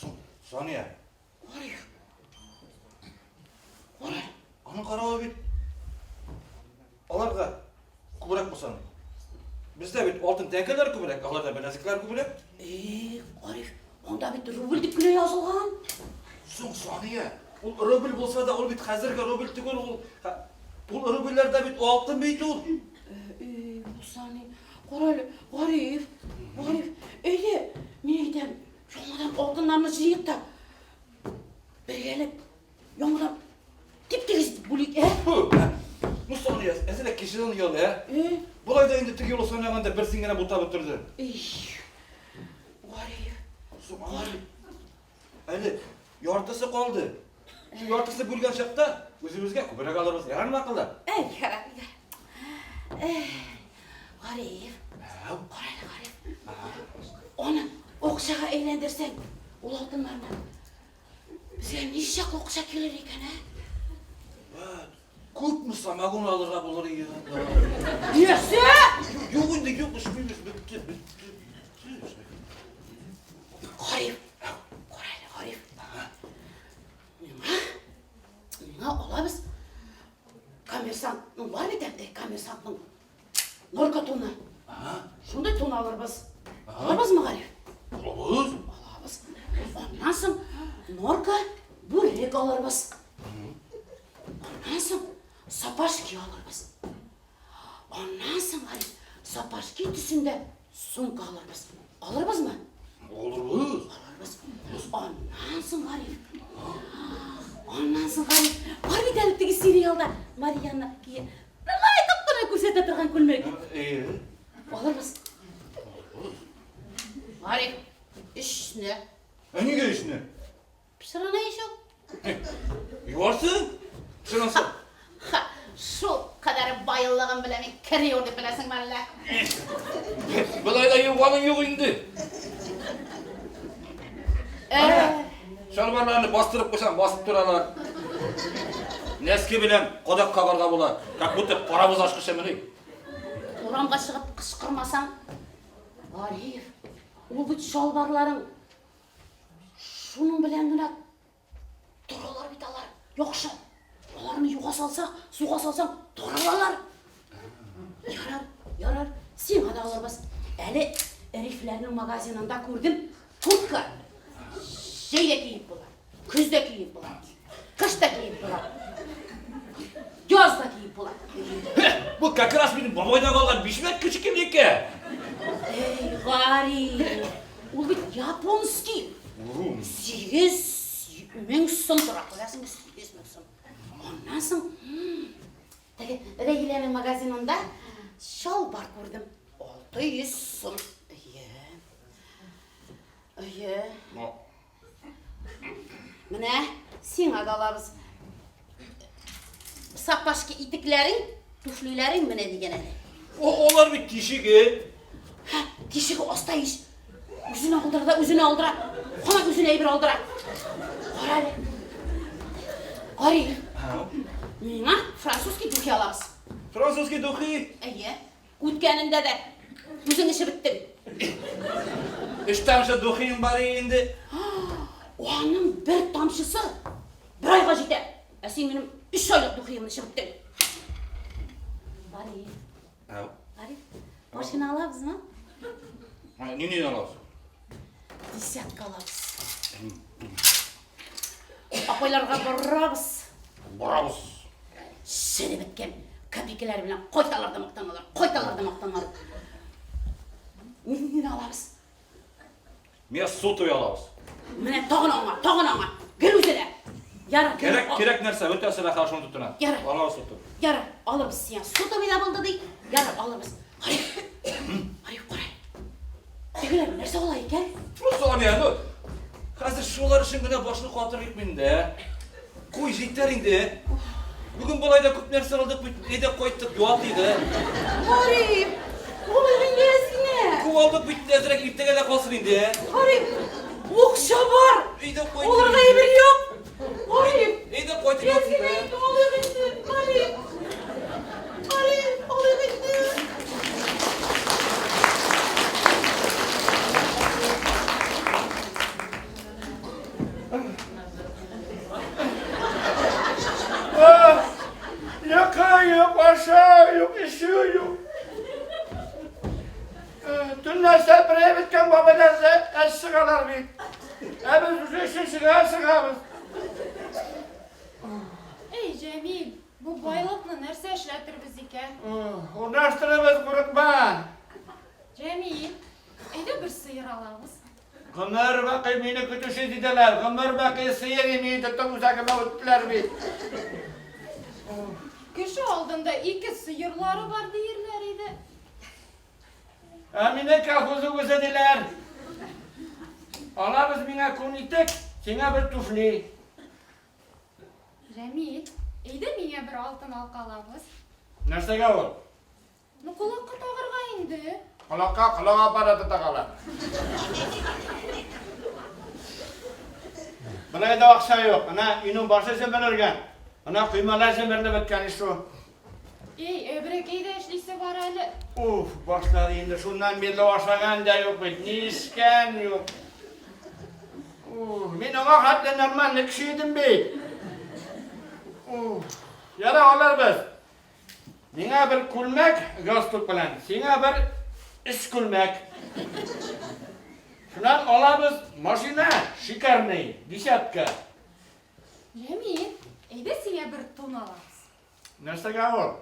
Соң, Сания.
Гариф. Кара әле.
Аның каравы бит аларга күбрәк булсын. Бездә бит алтын тәңкәләр күбрәк, аларда беләзекләр күбрәк.
Э, Гариф, анда бит рубль дип кенә язылган.
Соң, Сания, ул рубль булса да, ул бит хәзерге рубль түгел, ул ул рубльләрдә бит алтын бит ул.
Э, булса ни, кара әле, Гариф, Гариф, әйдә, мин әйтәм, яңадан алтыннарны җыйыйк та, бергәләп Яңадан тип-тигез итеп бүлик, ә?
Ну, Соня, әзрәк кешедән оял, ә?
Э?
Болай да инде теге юлы санаганда бер син генә бутап бетердең.
Эй, Гариф.
Соң, аңа әле яртысы калды. Шул яртысы бүлгән чакта үзебезгә күбрәк алырбыз. Ярармы акыллы?
Әй, ярар, ярар. Эй, Гариф. Кара әле, Гариф. Аны акчага әйләндерсәң, ул алтыннарны Безгә ничаклы акча килер икән, ә?
Күп. Күпме самогон алырға булыр иде анда.
Нәрсә?
Юк инде, юк, эчмибез, бетте, бетте, бетте.
Гариф, кара әле, Гариф. Миңа, миңа алабыз коммерсантның бар бит әле, коммерсантның норка туны. Шундый тун алырбыз. Алырбызмы, Гариф?
Алабыз.
Алабыз. Аннан соң норка бүрек алырбыз. Аннан соң сапожки алырбыз. Аннан соң, Гариф, сапожки төсендә сумка алырбыз. Алырбызмы?
Алырбыз.
Алырбыз. Аннан соң, Гариф. Аннан соң, Гариф, бар бит әле теге сериалда Марьяна кия. Болай итеп кенә күрсәтә торган күлмәк.
Әйе.
Алырбыз. Гариф, өчне.
Ә нигә өчне?
Пешеренә ич ул.
Юарсың? Пешеренсә.
Ха, шул кадәр байлыгым белән мин кер юу дип беләсеңме әллә?
Болай да юганың юк инде.
Э,
Чалбарларны бастырып куйсаң, басып торалар. Нәски белән кадак кагарга була. Как будто паровоз ачкычы мени.
Урамга чыгып кычкырмасаң, Гариф, ул бит чалбарларың шуның белән генә торалар бит алар. Яхшы. Аларны юга салсак, суга салсаң, таралалар. Ярар, ярар, сиңа да алырбыз. Әле Рифләрнең магазинында күрдем, куртка. Җәй дә киеп була, көз дә киеп була, кыш та киеп була, яз да киеп була.
Бу как раз минем бабайдан калган бишмәт кечкенеке.
Эй, Гариф, ул бит японский. 8000 сум тора, күрәсеңме, 8000 сум. Аннан соң, теге Рәйләнең магазинында чалбар күрдем. 600 сум. Әйе. Әйе. Менә сиңа да алабыз. Сапожки итекләрең, туфлиләрең менә дигән әле.
О, алар бит тишеге.
Һә, тишеге аста ич. Үзенә алдыра да, үзенә алдыра. Һаман үзенә әйбер алдыра. Кара әле. Гариф. Миңа французский духи алабыз.
Французский духи.
Әйе. Үткәнендә дә үзең эчеп беттең.
Өч тамчы духиң бар инде.
Аның бер тамчысы бер айга җитә. Ә син минем 3 айлык духиымны эчеп беттең. Гариф. Гариф, машина алабызмы?
Ни алабыз?
Десятка алабыз. Апайларга барабыз.
Барабыз.
Череп беткән копейкалар белән кайталар да мактаналар, кайталар да мактаналар. Нинди алабыз?
Мин сотовый алабыз.
Менә тагын аңа, тагын аңа. Гел үзенә. Ярар, гел
Кирәк, кирәк нәрсә, бөтәсе дә шуны тотына.
Ярар.
Алабыз сотовый.
Ярар, алырбыз сиңа. Сотовый да булды ди. Ярар, алырбыз. Гариф. Гариф, кара. Тегеләр нәрсә ала икән?
Сания, ну, хәзер шулар өчен генә башны катырыйк мин дә. Куй, җитәр инде. Бүген болай да күп нәрсә алдык бит. Әйдә кайттык, юат иде.
Гариф, алай инде сине.
Күп алдык бит, әзрәк иртәгә дә калсын инде.
Гариф, акча бар.
Әйдә кайтып.
Алырга әйбер юк. Гариф,
Әйдә кайтып.
Әз генә инде алыйк инде. Гариф. Гариф, алыйк инде.
Йокы юк, ашау юк, эчү юк. Төнлә сәперәеп беткән бабайлар әз чыгалар бит. Ә без уже өченчегә чыгабыз.
Эй, Җәмил, бу байлыкны нәрсә эшләтербез икән?
Урнаштырабыз, курыкма.
Җәмил, әйдә бер сыер алабыз.
Гомер бакый мине көтүче диделәр. Гомер бакый сыер имей тоттым үзәгемә үттеләр бит.
Кеше алдында ике сыерлары бар диерләр иде.
Ә мине колхоз үгезе диләр. Алабыз миңа күн итек, сиңа бер туфли.
Җәмил, әйдә миңа бер алтын алка алабыз.
Нәрсәгә ул?
Ну, колакка тагарга инде.
Колакка колак аппараты тагалар. Болай да акча юк. Менә өйнең башы җимерелгән. Ана коймалар җимерелеп беткән ич шул.
Эй, әбрәкәй дә эшлисе бар әле.
Уф, башлады инде. Шуннан бирле ашаган да юк бит, ни эчкән юк. Уф, мин аңа хәтле нормальный кеше идем бит. Уф, яра алырбыз. Миңа бер күлмәк галстук белән, сиңа бер эш күлмәк. Шуннан алабыз машина шикарный, десятка.
Җәмил, әйдә сиңа бер тун алабыз.
Нәрсәгә ул?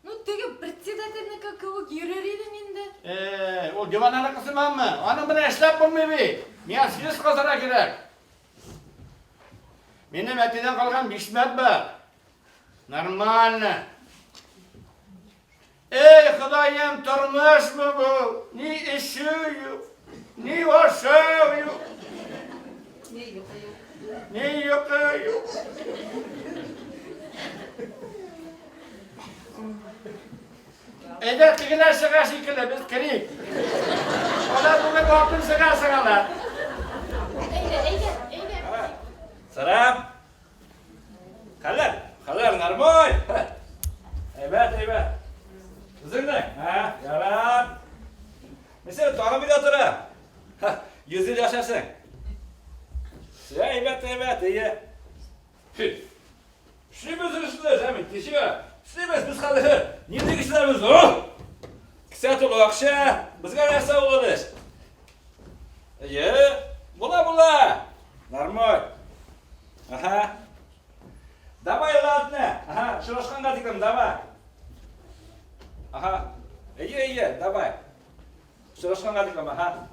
Ну, теге председательнеке кебек йөрер идең инде.
Э, ул дивананыкы сыманмы? Аның белән эшләп булмый бит. Миңа съезд казарга кирәк. Минем әтидән калган бишмәт бар. Нормально. Эй, Ходаем, тормышмы бу? Ни эчү юк, ни ашау юк.
Ни йокы юк.
Ни йокы юк. Әйдә, тегеләр чыга шикелле, без керик. Алар бүген алтын чыга чыгалар.
Әйдә, әйдә, әйдә.
Сәлам. Хәлләр, хәлләр нормаль. Әйбәт, әйбәт. Үзеңнең? Һә, ярар. Мин сине танып өйдә торам. 100 ел яшәрсең. Все, әйбәт, әйбәт, әйе. Эшлибез эшне, Җәмил, ничего. Эшлибез, без хәзер нинди кешеләр без? О! Кесә тулы акча, безгә нәрсә ул эш? Әйе, була, була. Нормаль. Ага. Давай, ладно. Ага, очрашканга тиклем, давай. Ага. Әйе, әйе, давай. Очрашканга тиклем, ага.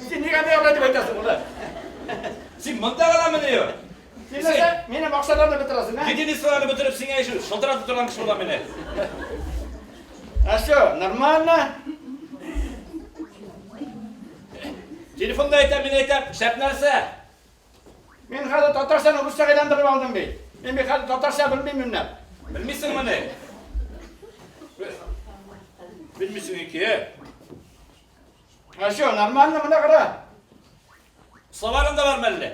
Син нигә миңа болай дип әйтәсең моны?
Син монда гына мени?
Син нәрсә, минем акчаларны бетерәсең, ә?
Единицаларны бетереп сиңа ишү, шылтыратып торган кеше була мине.
А что, нормально?
Телефонда әйтәм, мин әйтәм, шәп нәрсә.
Мин хәзер татарчаны русчага әйләндереп алдым бит. Мин бит хәзер татарча белмим юньләп.
Белмисеңмени? Белмисең икән.
А что, нормально, менә кара.
Словарың да бармы әллә?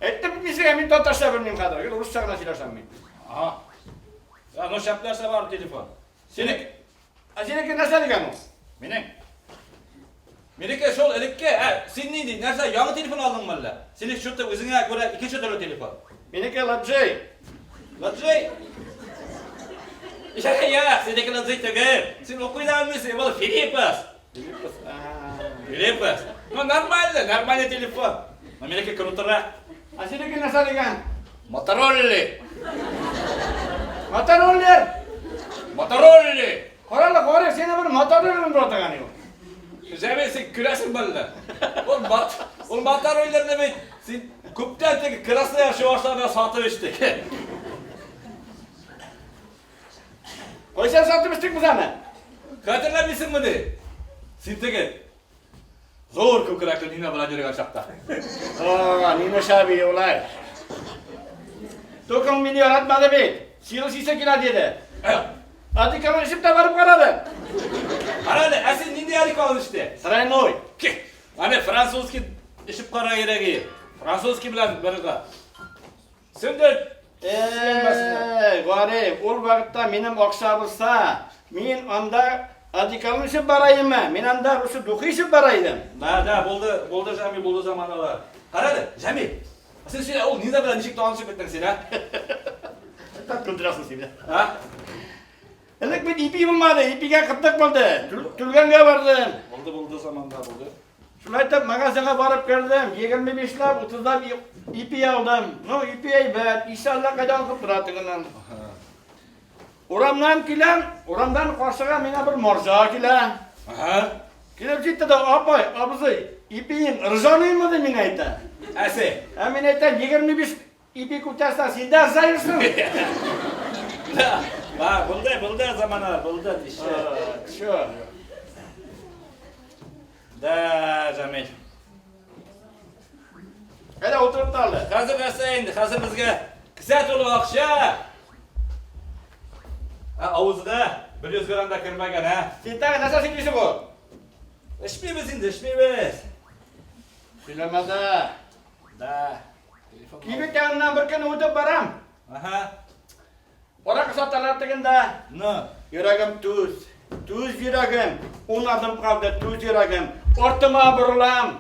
Әйттем бит мин сиңа, мин татарча белмим хәзер. Гел русча гына сөйләшәм мин.
Ага. Я, ну шәп нәрсә бар телефон. Синеке.
Ә синеке нәрсә дигән ул?
Минең. Минеке шул элекке. Ә, син нинди? Нәрсә, яңа телефон алдыңмы әллә? Синең что-то үзеңә күрә икенче төрле телефон.
Минеке Ладжей.
Ладжей. Я, я, синеке Ладжей түгел. Син укый да белмисең, ул Филиппос.
Филиппос.
Филиппос. Ну, нормально, нормальный телефон. Но минеке крутырак.
Ә синеке нәрсә дигән?
Моторолли.
Мотороллер.
Моторолли.
Карале, кара, сине бер мотороллер була торган юк.
Җәмил, син көләсең мәллә? Ул мат, ул мотороллерны бит син күптән теге Краснояр чувашларына сатып эчтек.
Кайчан сатып эчтек без аны?
Хәтерләмисеңмени? Син теге зур күкрәкле Нина белән йөргән чакта.
А, Нина шәби улай. Токың мине яратмады бит. Сыйлы сисе килә диде. Адиканы эчеп тә барып карады.
Кара әле, ә син нинди одеколон эчте?
Тройной.
Аны французский эчеп кара кирәк. Французский белән бергә. Сүндер.
Эй, Гариф, ул вакытта минем акча булса, мин анда одеколон эчеп бара идемме? Мин анда шушы духи эчеп бара идем.
Да, да, булды, булды, Җәмил, булды заманалар. Кара әле, Җәмил. Син син ул Нина белән ничек танышып беттең син, ә?
Так көлдерәсең син.
А?
Элек бит ипи булмады, ипигә кытлык булды. Түлгәнгә бардым.
Булды, булды заманда, булды.
Шулай итеп магазинга барып кердем, 25 лап, 30 лап ипи алдым. Ну, ипи әйбәт, исе әллә кайдан укып тора тегенең. Урамнан киләм, урамнан каршыга миңа бер моржа килә.
Ага.
Килеп җитте дә, апай, абзый, ипиең ржаныймы ди миңа әйтә.
Ә син?
Ә мин әйтәм, 25 ипи күтәрсәң, син дә ржаерсың.
Да, ба, булды, булды заманалар, булды, нише.
Чё?
Да, Җәмил.
Әйдә утырып та әле.
Хәзер нәрсә инде? Хәзер безгә кесә тулы акча. Ә авызга 100 грамм да кермәгән, ә?
Син тагы нәрсә сөйлисең ул?
Эчмибез инде, эчмибез.
Сөйләмә дә.
Да.
Кибет яныннан бер көн үтеп барам.
Ага.
Аракы саталар тегендә.
Ну.
Йөрәгем түз. Түз йөрәгем. Ун адым калды, түз йөрәгем. Артыма борылам.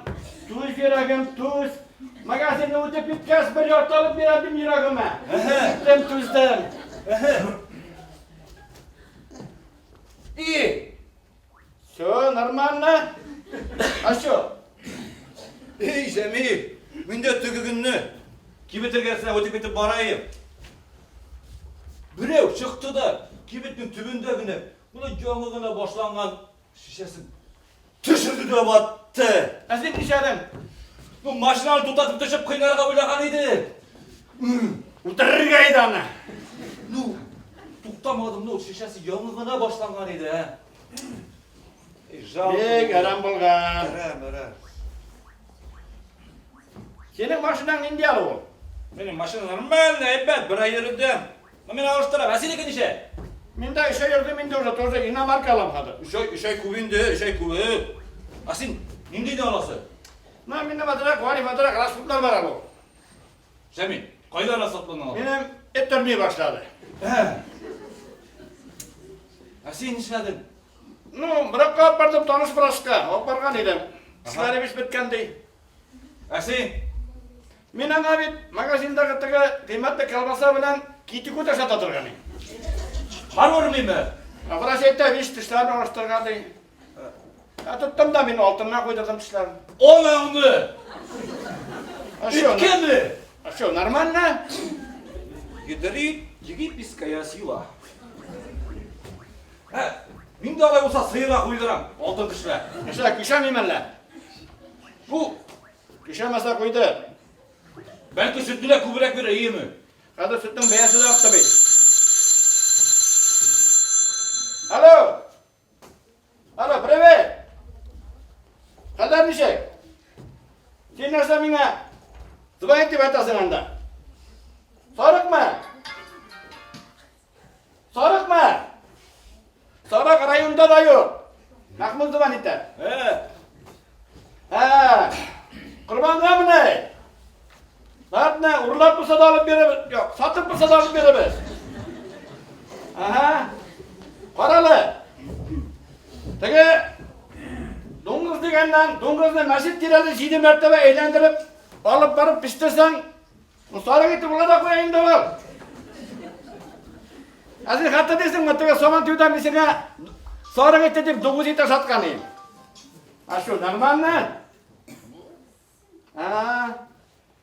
Түз йөрәгем, түз. Магазинны үтеп киткәч, бер ярты алып бирәдем йөрәгемә. Киттем, түздем.
И.
Все, нормально. А что?
Эй, Җәмил, мин дә теге көнне кибет эргәсенә үтеп китеп барайым. Берәү чыкты да кибетнең төбендә генә, моны яңа гына башланган шешәсен төшерде дә ватты.
Ә син нишләдең?
Ну, машинаны туктатып төшеп кыйнарга уйлаган иде.
Үтерергә иде аны.
Ну, туктамадым, ну, шешәсе яңа гына башланган иде, ә. Эй, жалко.
Бик әрәм булган.
Әрәм, әрәм.
Синең машинаң нинди әле ул?
Минем машина нормально, әйбәт, бер ай йөрдем. Ну, мин алыштырам. Ә синеке ничә?
Мин дә өч ай йөрдем инде уже, тоже иномарка алам хәзер.
Өч ай, өч ай күп инде, өч ай күп. Ә син ниндине аласы?
Ну, минем азрак, Вариф азрак расходлар бар әле ул.
Җәмил, кайда расходларны алдың?
Минем эт өрми башлады.
Ә син нишләдең?
Ну, врачка алып бардым, таныш врачка. Алып барган идем. Тешләре бит беткән ди.
Ә син?
Мин аңа бит магазиндагы теге кыйммәтле колбаса белән китикут ашата торган идем.
Бар өрмиме?
Ә врач әйтә, биш тешләрен алыштырган ди. Ә тоттым да мин алтыннан куйдырдым тешләрен.
Анаңны!
А что,
Иткәме?
а что, нормально?
Ядрит, египетская сила. Ә, мин дә алай булса сыерга куйдырам, алтын тешләр.
Нәрсә, көшәмим әллә?
Бу,
Көшәмәсә куйды.
бәлки сөтне дә күбрәк бирер, иеме?
Хәзер сөтнең бәясе дә артты бит. Алло! Алло, привет! Хәлләр ничек? Син нәрсә миңа звонить дип әйтәсең анда? Сарыкмы? Сарыкмы? Сарык районда да юк. Мәхмүт звонить итә.
Ә,
Ә, Корбангамыни? Ладно, урлап булса да алып бирәбез. Юк, сатып булса да алып бирәбез. Ага. Карале. Теге дуңгыз дигәннән, дуңгызны мәчет тирәли җиде мәртәбә әйләндереп, алып барып пештерсәң, сарык ите була да куя инде ул. Ә син хәтерлисеңме, теге Сабан туйда мин сиңа сарык ите дип дуңгыз ите ашаткан идем. А что, нормально? А,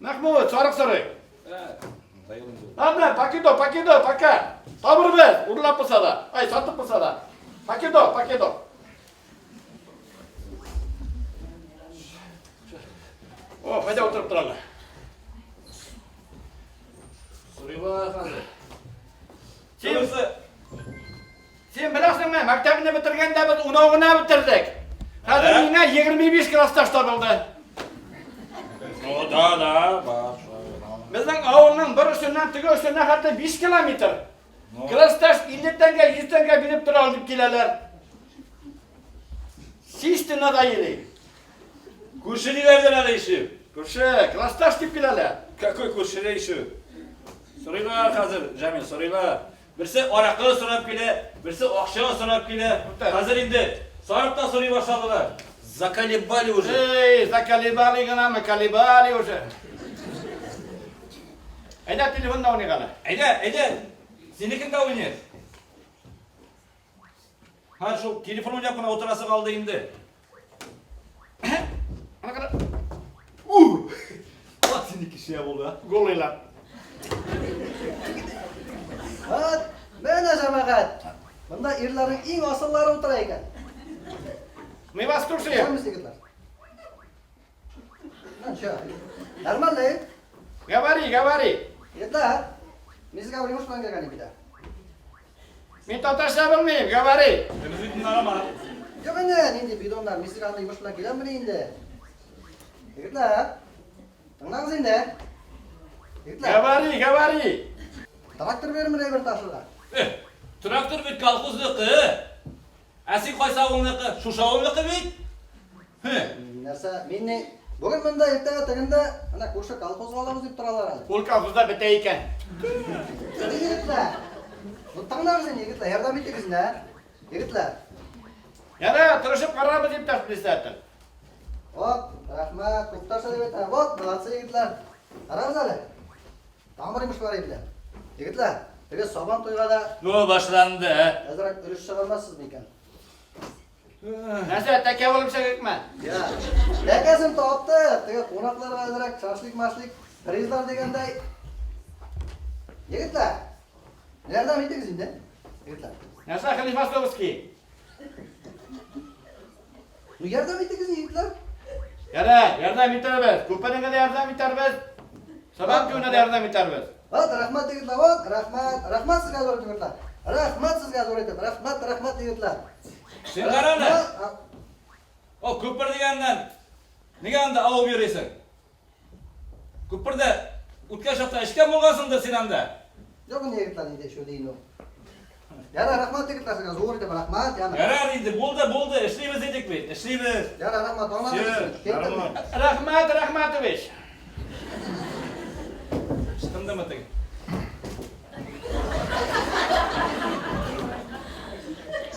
Мәхмүт, сарык сорый.
ә, надоел инде.
Ладно, покидо, покидо, пока. Табырбыз, урлап булса да. Ай, сатып булса да. Покидо, покидо. О, әйдә утырып торалы.
Сорыйлар хәзер.
Син,
Шунысы,
син беләсеңме, мәктәпне бетергәндә без унау гына бетердек. Хәзер
Ә?
миңа 25 классташ табылды.
Ну, да, да, бар.
Безнең авылның бер очыннан теге очына хәтта 5 километр.
Ну.
Классташ 50 тәңкә, 100 тәңкә биреп тора дип киләләр. Чисто надоели.
Күрше диләрдер әле еще.
Күрше, классташ дип киләләр.
Какой күрше еще? Сорыйлар хәзер, Җәмил, сорыйлар. Берсе аракы сорап килә, берсе акча сорап килә. Хәзер инде сарык та сорый башладылар. Заколебали уже.
Эй, заколебали гынамы, колебали уже. Әйдә телефонда уйныйк әле.
Әйдә, әйдә. Синекендә уйныйк. Ха, шул телефон уйнап кына утырасы калды инде.
Ана кара.
Вот синеке шәп булды, а.
Голыйлар.
Вот, менә җәмәгать. Монда ирләрнең иң асыллары утыра икән.
Мы вас слушаем.
Исәнмесез, егетләр. Ну, чё, нормально, э?
Говори, говори.
Егетләр, мин сезгә бер йомыш белән килгән идем.
Мин татарча белмим, говори.
Без бит арама.
Юк инде, нинди бидоннар, мин сезгә андый йомыш белән киләммени инде. Егетләр, тыңлагыз инде. Егетләр,
Говори, говори.
трактор бирермен бер ташырга.
Э, трактор бит колхозныкы. Ә син кайсы авылныкы? Шушы авылныкы бит. Хе.
Нәрсә, мин не. Бүген монда, иртәгә тегендә, менә күрше колхозга алабыз дип торалар әле.
Ул колхозда бетә икән.
Егетләр, ну тыңлагыз инде, егетләр, ярдәм итегез инде, ә? Егетләр.
Ярар, тырышып карарбыз, иптәш председатель.
Вот, рәхмәт, күптән дип әйтә. Вот, молодцы, егетләр. Карагыз әле. Тагын бер йомыш бар инде. Егетләр, теге Сабан туйга да
Ну, башланды, ә?
әзрәк өлеш чыгармассыз микән?
Нәрсә, тәкә булып чыгыкмы?
Я. Тәкәсен таптык. Теге кунакларга әзрәк шашлык-машлык, призлар дигәндәй. Егетләр, ярдәм итегез инде. Егетләр.
Нәрсә, Хлифасовский?
Ну, ярдәм итегез, егетләр.
Ярар, ярдәм итәрбез. Күпереңә дә ярдәм итәрбез. Сабан туена да ярдәм итәрбез.
Вот, рәхмәт, егетләр, вот, рәхмәт, рәхмәт сезгә зур егетләр. Рәхмәт сезгә зур итеп, рәхмәт, рәхмәт, егетләр.
Син кара әле.
Рәхмәт.
О, күпер дигәннән, нигә анда авып йөрисең? Күпердә үткән чакта эчкән булгансыңдыр син анда.
Юк инде, егетләр, инде эчү дин ул. Ярар, рәхмәт, егетләр, сезгә зур итеп рәхмәт, яме.
Ярар инде, булды, булды, эшлибез идек бит, эшлибез.
Ярар, рәхмәт, аңладыгыз.
Всё, нормально.
Рәхмәт, Рәхмәтович.
Ычкындымы теге?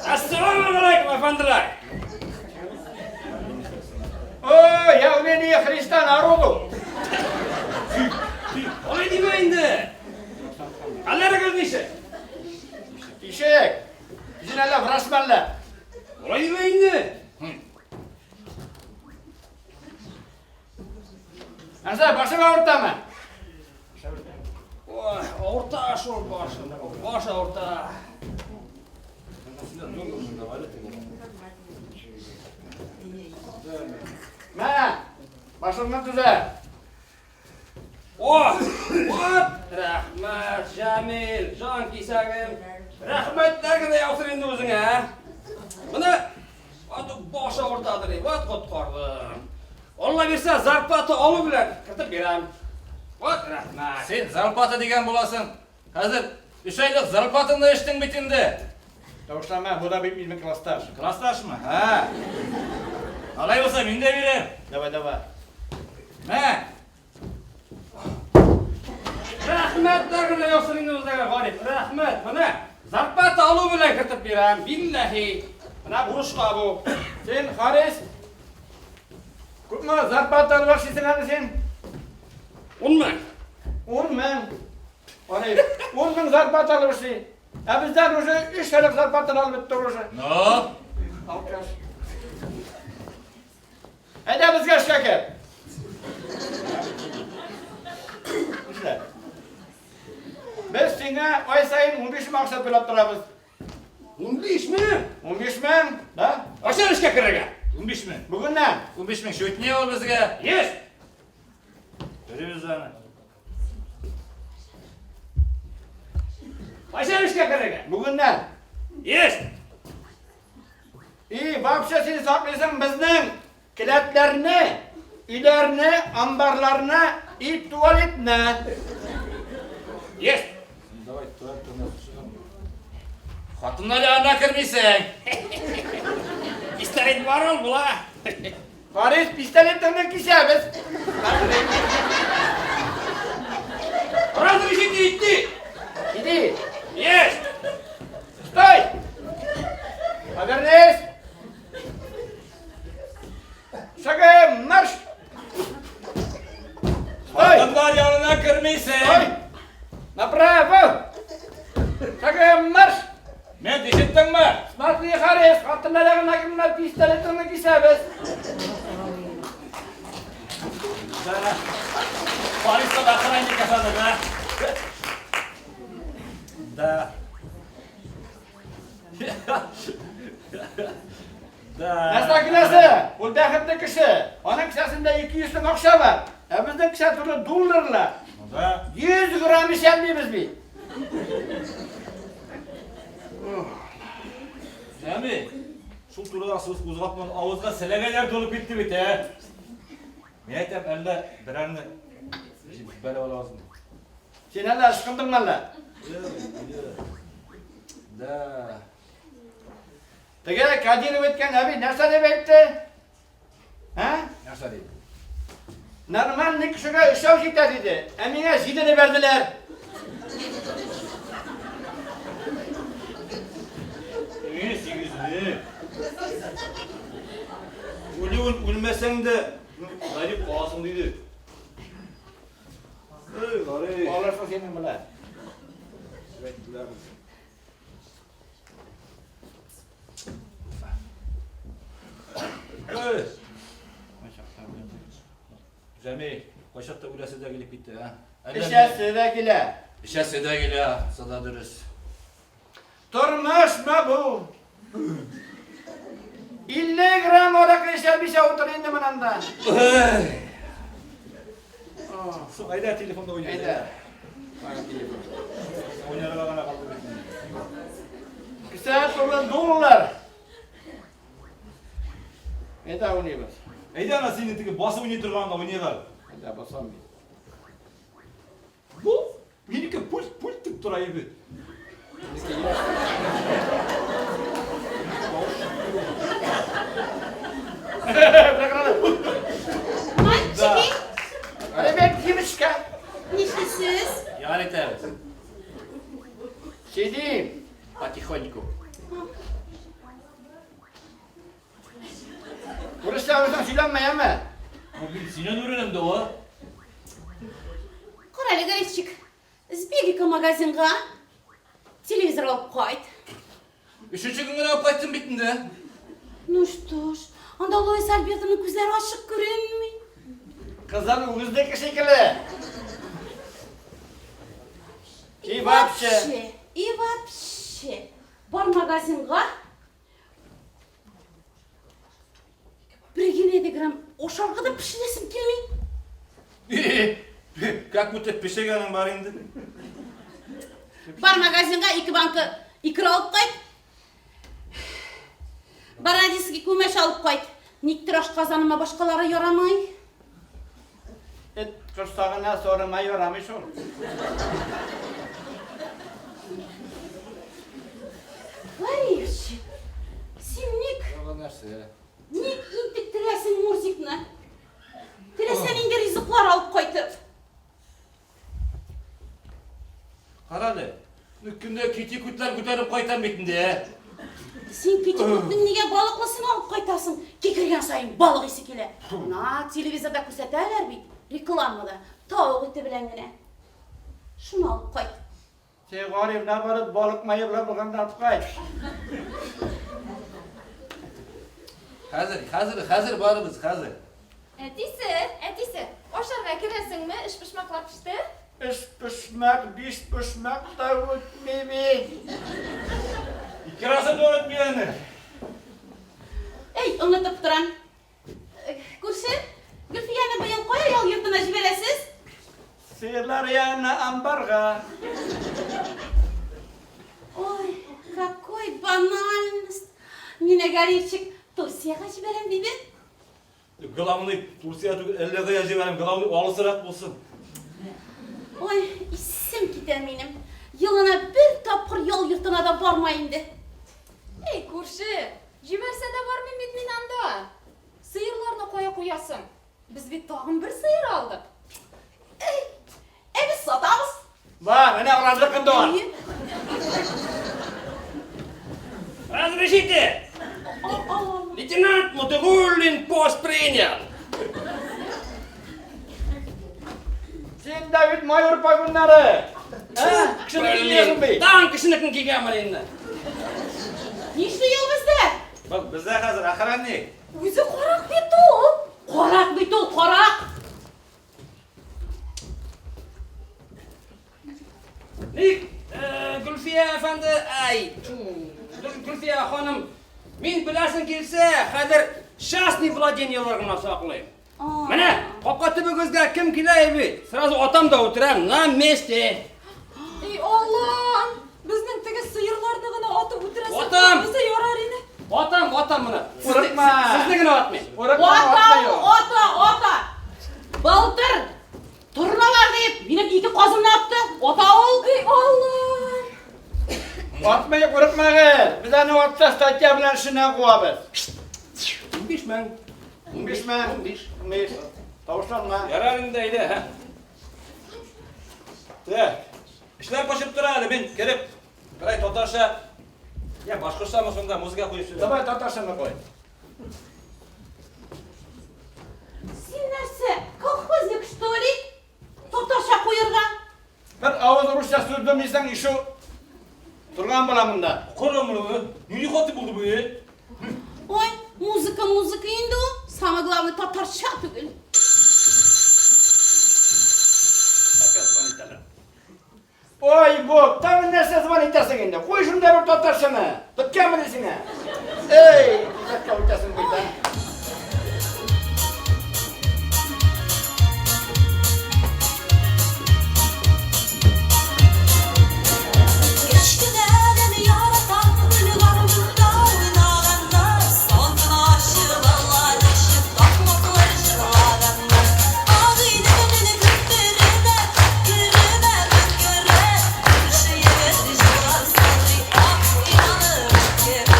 Ассаламу алейкум, әфәнделәр.
О, явление Христа народу.
Алай димә инде. Хәлләрегез ничек?
Ишек. Син әллә врач мәллә?
Алай димә инде.
Нәрсә, башың авыртамы?
Ой, авырта шул башым. Баш авырта.
Мә, башыңны төзә.
О, вот, рәхмәт, Җамил, җан кисәгем. Рәхмәтләр генә яусын инде үзеңә. Менә аты баш авыртадыр, вот коткардың. Алла бирсә, зарплата алу белән кертеп бирәм. Вот рәхмәт.
Син зарплата дигән буласың. Хәзер өч айлык зарплатаңны эчтең бит инде.
Тавышлама, бу да бит минем классташ.
Классташмы? Һә. Алай булса мин дә бирәм.
Давай, давай.
Мә.
Рәхмәтләр генә яусын инде үзеңә, Гариф. Рәхмәт. Менә зарплата алу белән кертеп бирәм. Билләһи. Менә бурычка бу.
Син, Харис, күпме зарплата алып эшлисең әле син?
10 мең.
10 мең. Харис, 10 мең зарплата алып эшли. Ә бездән уже 3 айлык зарплата алып бетте уже.
Ну,
Алкаш. Әйдә безгә эшкә кер. Эшлә. Без сиңа ай саен 15 мең акча түләп торабыз.
15 мең.
15 мең, да?
Кайчан эшкә керергә?
15 мең.
Бүгеннән.
15 мең чүтне ул безгә.
Есть.
Бирәбез аны.
Кайчан эшкә керергә?
Бүгеннән.
Есть.
И вообще син саклыйсың безнең келәтләрне, өйләрне, амбарларны и туалетны.
Есть.
Давай, туалетны Хатыннар янына кермисең.
Пистолет бар ул була.
Харис, пистолетыңны кисәбез.
Разрешите идти.
Иди.
Есть.
Стой! Повернись! Шагом марш! Стой!
Хатыннар янына кермисең.
Стой! Направо! Шагом марш!
Мин ишеттеңме?
Смотри, Харис, хатыннар ягына кермә, пистолетыңны кисәбез.
Да. Харис та охранник ясады, да? Да. Да.
Нәрсә көләсе? Ул бәхетле кеше. Аның кесәсендә 200 мең акча бар. Ә безнең кесә тулы долларлар.
Да.
100 грамм исәплибез бит.
Җәми, шул турыда сүз кузгатман авызга селәгәйләр тулып китте бит, ә? Мин әйтәм, әллә берәрне җибәреп алабызмы?
Син әллә ычкындыңмы әллә?
Да.
Теге Кадиров әйткән әби нәрсә дип әйтте? Ә?
Нәрсә ди?
Нормальный кешегә өчәү җитә диде, ә миңа җидене бәрделәр.
Миңа сигезне. Үлүен үлмәсәң дә, гарип каласың диде. Эй, гарип.
Алырсың синең белән.
Эй. Җәмил, кайчакта үләсе дә килеп китте, а?
Эчәсе дә килә.
Эчәсе дә килә, сада дөрес.
Тормышмы бу? 50 грамм аракы эчә бишә утыр инде монанда.
Соң, әйдә телефонда уйныйбыз.
Әйдә.
Уйнарга гына калды бит.
Кесә тулы доллар. Әйдә уйныйбыз.
Әйдә ана сине теге басып уйный торганга уйныйк әле.
Әйдә басам мин.
Бу минеке пульт пульт дип тора иде.
Мальчики,
Привет, девочка.
нишлисез?
Ял итәбез.
Сидим потихоньку. Урысча үзең сөйләнмә, яме?
Мин синнән өйрәнәм дә, а.
Кара әле, Горячик, сбегай-ка магазинга, телевизор алып кайт.
Өченче көн генә алып кайттым бит инде.
Ну что ж, анда Лоис Альбертовның күзләре ачык күренми.
Кызлар үгезнеке шикелле. И вообще.
И вообще, бар магазинга бер генә дә грамм ашарга да пешерәсем килми.
Как будто пешергәнең бар инде.
Бар магазинга ике банка икра алып кайт. Бородинский күмәч алып кайт. Никтер ашказаныма башкалары ярамый.
Эт корсагына сорыма ярамый шул.
Ларисчик, син ник,
Тагын нәрсә?
ник интектерәсең Мурзикны? Теләсә нинди ризыклар алып кайтып.
Кара әле. Көндә кити-күтләр күтәреп кайтам бит инде, ә.
Син кити-күтнең нигә балыклысын алып кайтасың? Кикергән саен балык исе килә. На, телевизорда күрсәтәләр бит, рекламада, тавык ите белән генә. Шуны алып кайт.
Син Гариф, наоборот, балык мае белән булганда алып кайт.
Хәзер, хәзер, хәзер барыбыз, хәзер.
Әтисе, әтисе, ашарга керәсеңме? Өчпочмаклар пеште.
Өч почмак, биш почмак та үтми бит.
Икрасы да үтми әле.
Әй, онытып торам. Күрше, Гөлфияне быел кая ял йортына җибәрәсез?
Сыерлар янына амбарга.
Ой, какой банальность. Мине Гарифчик Турциягә җибәрәм диде.
Главный Турция түгел, әллә кая җибәрәм, главный алысрак булсын.
Ой, исем китә минем. Елына бер тапкыр ял йортына да барма инде.
Эй, күрше, җибәрсә дә бармыйм бит мин анда. Сыерларны кая куясың? Без бит тагын бер сыер алдык.
Әй, ә без сатабыз.
Бар, менә аларныкын да бар.
Әйе.
Разрешите?
Ал, ал, ал.
Лейтенант Мотыгуллин пост принял.
Син дә бит майор погоннары. Ә? Кешене кимәсең бит.
Тагын кешенекен кигәнмен инде.
Нишли ул бездә?
Бак, бездә хәзер охранник.
Үзе карак бит ул.
Карак бит ул, карак.
Ник, Гөлфия әфәнде, ай, тьфу, Гөлфия ханым, мин беләсең килсә, хәзер частный владениелар гына саклыйм. Менә, капка төбегездә кем килә бит, сразу атам да үтерәм, на месте.
Эй, Аллам! Безнең теге сыерларны гына атып үтерәсең.
Атам!
Безгә ярар иде.
Атам, атам моны.
Курыкма.
Сезне генә атмыйм.
Курыкма,
Ата,
атма юк.
ата, ата. Былтыр торналар дип, минем ике казымны атты. Ата ул.
Эй, Аллам!
Атмый, курыкмагыз. Без аны атса статья белән эшеннән куабыз.
15 мең.
15 мең.
15.
15. Тавышланма.
Ярар инде, әйдә, һә. Так. Эшләр пошып тора әле, мин кереп, берәй татарча, я башкортчамы шунда музыка куеп сөйләп.
Давай татарчаны куй.
Син нәрсә, колхозник, что ли? Татарча куерга.
Бер авыз русча сүз белмисең, ишү. Торган була монда.
Кара моны, нинди хаты булды бу, э?
Ой, музыка, музыка инде ул. Самое главное, татарча түгел.
Опять звонит әле.
Ой, бу, тагын нәрсә звонить итәсең инде? Куй шунда бер татарчаны. Беткәнме дисеңә? Эй, үзәккә үтәсең бит, ә?
Кечкенәдән яратам гөл гармунда уйнаганнар, Салтын баллар эчеп, такмаклар җырлаганнар. Агыйделнең күперенә, керемә бөкерә, Күрше егет җырлар сатый, ак уйнанып үткәрә.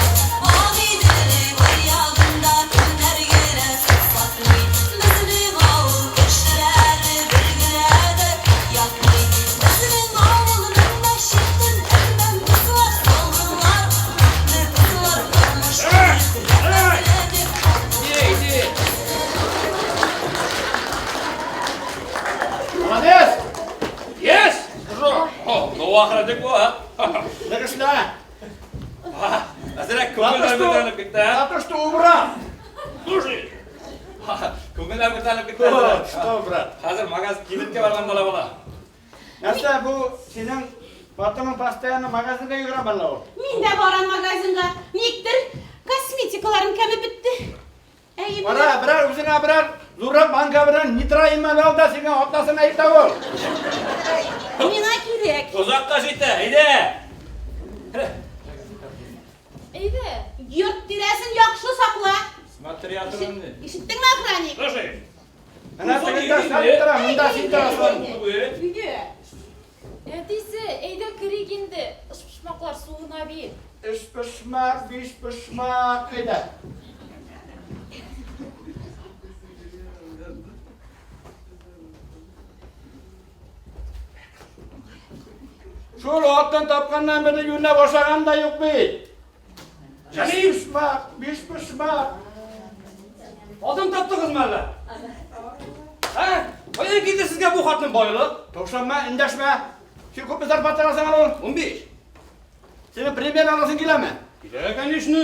Агыйделнең аръягында кемнәр генә сөт сатмый, Безнең авыл кешеләре бер генә дә якмый. Безнең авылның мәчетен әрмән кызлар салдылар, Күпме кызлар тормышны рәхәтләнеп
Иди, иди.
Молодец!
Есть! Дружок!
О, ну ахырдык бу, а?
Нык эшлә.
Әзрәк күңелләр күтәрелеп китте, а?
За то, что убрал.
Слушай. Күңелләр күтәрелеп китте.
О,
әзрәк.
что, брат?
Хәзер магаз кибеткә барганда ла була.
Нәрсә бу синең хатының постоянно магазинда йөгерә бәллә ул.
Мин дә барам магазинга. Никтер косметикаларым кәмеп бетте. Әйе,
Бара, берәр үзеңә берәр зуррак банка белән нитра имән ал да сиңа атнасына әйтә ул.
Миңа кирәк.
Озакка җитә, әйдә.
Әйдә.
Йорт тирәсен яхшы сакла.
Смотри, атырымны.
Ишеттеңме, охранник?
Слушай.
Менә тегендә сәлим тора, монда син торасың.
Өйгә.
Әтисе, әйдә керик инде. Өчпочмаклар суына бит.
Өч почмак, биш почмак, әйдә. Шул алтын тапканнан бирле юньләп ашаган да юк бит.
Җәмил!
Өч почмак, биш почмак.
Алтын таптыгызмы әллә? Ә? Каян килде сезгә бу хатның байлык?
Тавышланма, эндәшмә. Син күпме зарплата аласың әле ул?
15.
Синең премия аласың киләме?
Килә, конечно.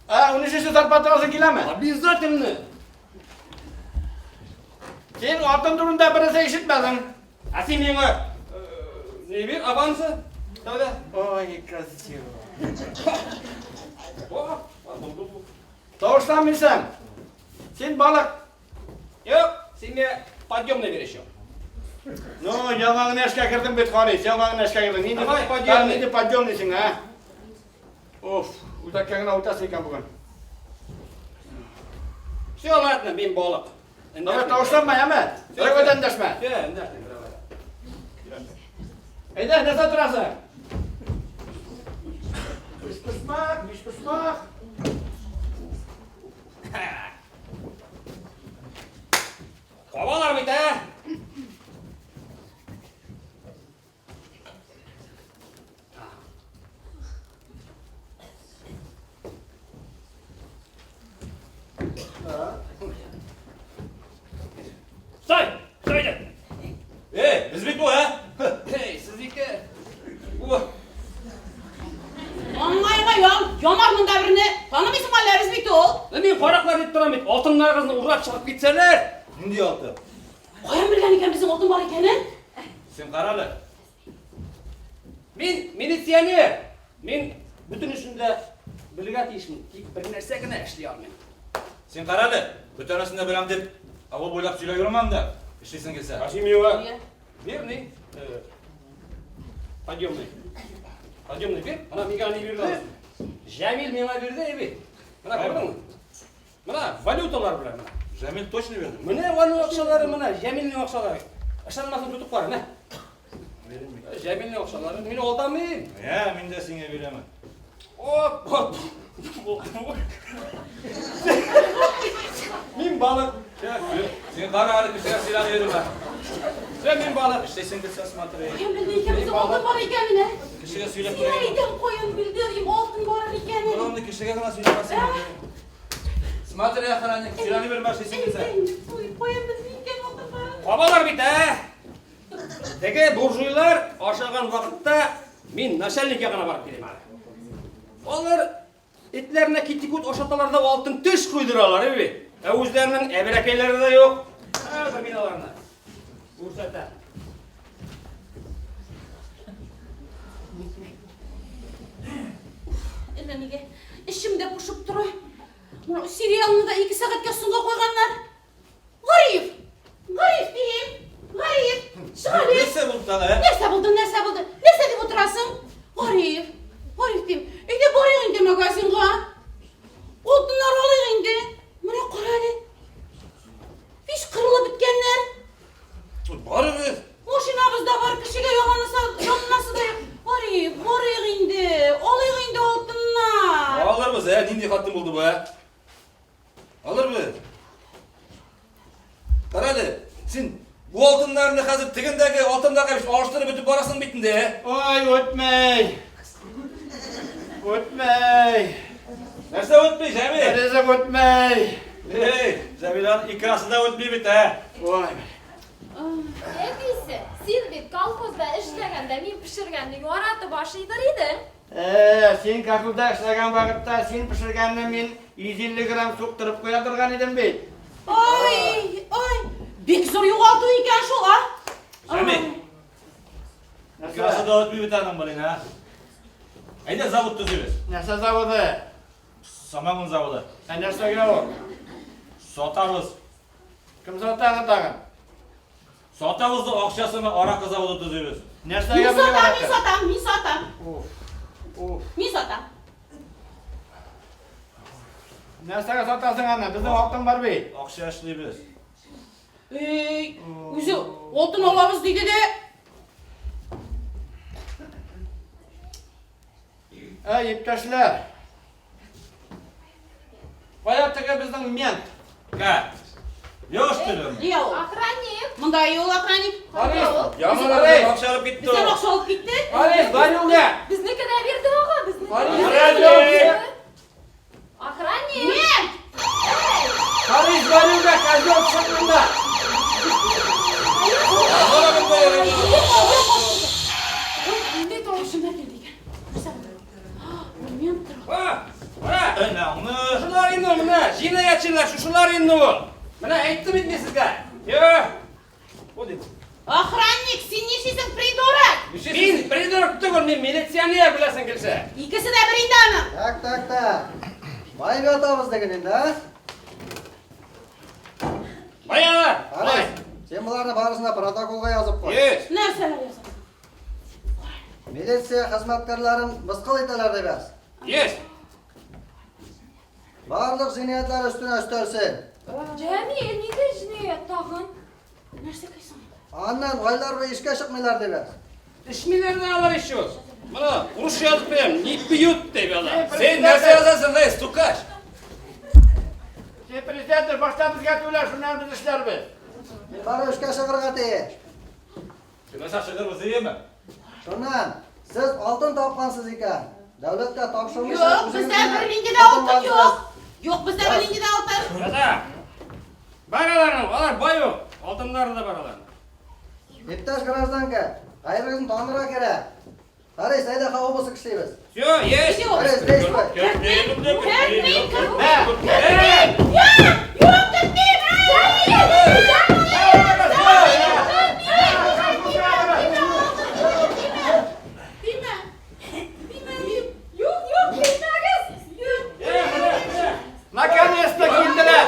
Ә, 13 зарплата аласың киләме?
Обязательно.
Син алтын турында бер нәрсә ишетмәдең.
Ә син миңа не бир авансы? Тәүдә.
Ой, красиво.
О, булды бу.
Тавышланмыйсың. Син балык.
Юк, син миңа подъемный бир еще.
Ну, яңа гына эшкә кердең бит, Харис, яңа гына эшкә кердең. Нинди
Давай, подъемный.
Нинди подъемный син, а? Оф, үзәккә генә үтәсе икән бүген.
Все, ладно, мин балык.
Давай тавышланма, яме? Берәүгә дә эндәшмә.
Все, эндәшмим, давай.
Әйдә, нәрсә торасың? Өч почмак, биш почмак.
Кабалар бит, ә? Стой! Стой! дә!
Эй, без бит бу, а?
Эй, сезнеке. Бу.
Аңлайга ян, ямар монда берне. Танымыйсың әллә без бит ул.
Мин караклар дип торам бит. Алтыннарыгызны урлап чыгып китсәләр.
Нинди алтын?
Каян белгән икән безнең алтын бар икәнен?
Син кара әле.
Мин милиционер. Мин бөтен эшендә белергә тиешмен. Тик бер нәрсә генә эшли алмыйм.
Син кара әле. Бөтенесен дә беләм дип, авыл буйлап сөйләп йөрмә анда. Эшлисең килсә.
Ә син миңа бир ни? Подъемный. Подъемный бир. Ана миңа ни бирде? Җәмил миңа бирде бит. Менә күрдеңме? Менә валюталар белән менә.
Җәмил точно бирде.
Менә валюта акчалары менә Җәмилнең акчалары. Ышанмасаң тотып кара, менә. Җәмилнең акчалары. Мин алдамыйм.
Я, мин дә сиңа бирәмен.
Оп, оп. Мин балык.
Син кара әле кешегә сөйләнеп йөрмә.
Син мин балык.
Эшлисең дисә, смотри.
Кем белде икән, безнең алтын бар икәнен, ә?
Кешегә сөйләп
Син әйтәм, каян белдер, алтын бар икәнен.
Главное, кешегә генә сөйләмәсең. Смотри, охранник, сөйләнеп йөрмә, эшлисең дисә.
Ой, каян белде икән алтын барын?
Кабалар бит, ә? Теге буржуйлар ашаган вакытта мин начальник ягына барып киләм әле. Алар этләренә китикут ашаталар да алтын теш куйдыралар, әй бит. Ә үзләренең әбрәкәйләре дә юк. Хәзер мин аларны күрсәтәм.
Әллә нигә эчем дә пошып тора. Менә сериалны да 2 сәгатькә соңга куйганнар. Гариф! Гариф дим! Гариф! Чык әле!
Нәрсә булды тагы, ә?
Нәрсә булды, нәрсә булды? Нәрсә дип утырасың? Гариф! Гариф дим. Әйдә барыйк инде магазинга. Алтыннар алыйк инде. Менә кара әле. Һич кырылып беткәннәр.
Барыгыз.
Машинабыз да бар, кешегә яланасы, ялынасы да юк. Гариф, барыйк инде. Алыйк инде алтыннар.
Алырбыз, ә? Нинди хатын булды бу, ә? Алырбыз. Кара әле, син бу алтыннарны хәзер тегендәге алтыннарга бит алыштырып бетеп барасың бит инде, ә?
Ой, үтмәй. Үтмәй.
Нәрсә үтми, Җәмил?
Ризык үтмәй.
Эй, Җәмиләнең икрасы да үтми бит, ә?
Ой.
Әтисе, син бит колхозда эшләгәндә мин пешергәнне яратып ашыйдыр идең.
Э, син колхозда эшләгән вакытта син пешергәнне мин 150 грамм суктырып куя торган идем бит.
Ай, ай, бик зур югалту икән шул, а?
Җәмил. Икрасы да үтми бит аның, блин, ә? Әйдә завод төзибез.
Нәрсә заводы?
Самогон заводы.
Ә нәрсәгә ул?
Сатабыз.
Кем сата аны тагын?
Сатабыз да акчасына аракы заводы төзибез.
Нәрсәгә
Мин
безгә
сатам, мин
аракы?
сатам, мин сатам.
Уф. Уф.
Мин сатам.
Нәрсәгә сатасың аны? Безнең алтын бар бит.
Акча эшлибез.
Эй, үзе алтын алабыз диде дә.
Әй, иптәшләр. Кая теге безнең мент?
Ка. Яш телем.
Нигә ул?
Охранник.
Монда юл охранник.
Харис,
Яман
Харис,
акча алып китте.
Бездән акча алып китте.
Харис, бар юлга.
Безнеке дә бирде ага, безнеке.
Харис,
Охранник.
Мент!
Харис, бар юлга, козел чык монда.
Ой, нинди тавышына килде икән? Нәрсә булды? Мент тора.
Ха, кара.
Әнә аны.
Шушылар инде ул, менә, җинаятьчеләр, шушылар инде ул. Менә әйттем бит мин сезгә. Йө. Бу дип.
Охранник, син нишлисең, придурок?
Мин придурок түгел, мин милиционер беләсең килсә.
Икесе дә бер инде аның.
Так, так, так. Бай ятабыз диген инде, а?
Бай алар. Бай.
Харис, син боларны барысын да протоколга язып куй.
Есть.
Нәрсәләр язасың?
Милиция хезмәткәрләрен мыскыл итәләр дип яз.
Есть.
Барлык җинаятьләр өстенә өстәлсен.
Җәмил, нинди җинаять тагын?
Нәрсә кыйсың?
Аннан айлар буе эшкә чыкмыйлар дип яз.
Эчмиләр дә алар еще. Менә урысча язып бирәм, не пьют дип яза.
Син нәрсә язасың, эй, стукач?
Син президент, башта безгә түлә, шуннан без эшләрбез.
Мин бары эшкә чыгарга тиеш.
Нәрсә чыгырбыз, димме?
Шуннан, сез алтын тапкансыз икән. Дәүләткә тапшырмыйча
Юк, бездә бернинди дә алтын юк. Юк, бездә бернинди дә алтын.
Яза. Бар аларның, алар бай ул. Алтыннары да бар аларның.
Иптәш гражданка, гаебегезне танырга кирәк. Харис, әйдә обыск эшлибез.
Все, есть.
Иди обыск.
Харис, действуй.
Кертмим, кертмим,
Мә.
кертмим. Юк, юк, кертмим. Тимә. Тимә,
Юк, юк, китмәгез. Юк.
Наконец-то килделәр.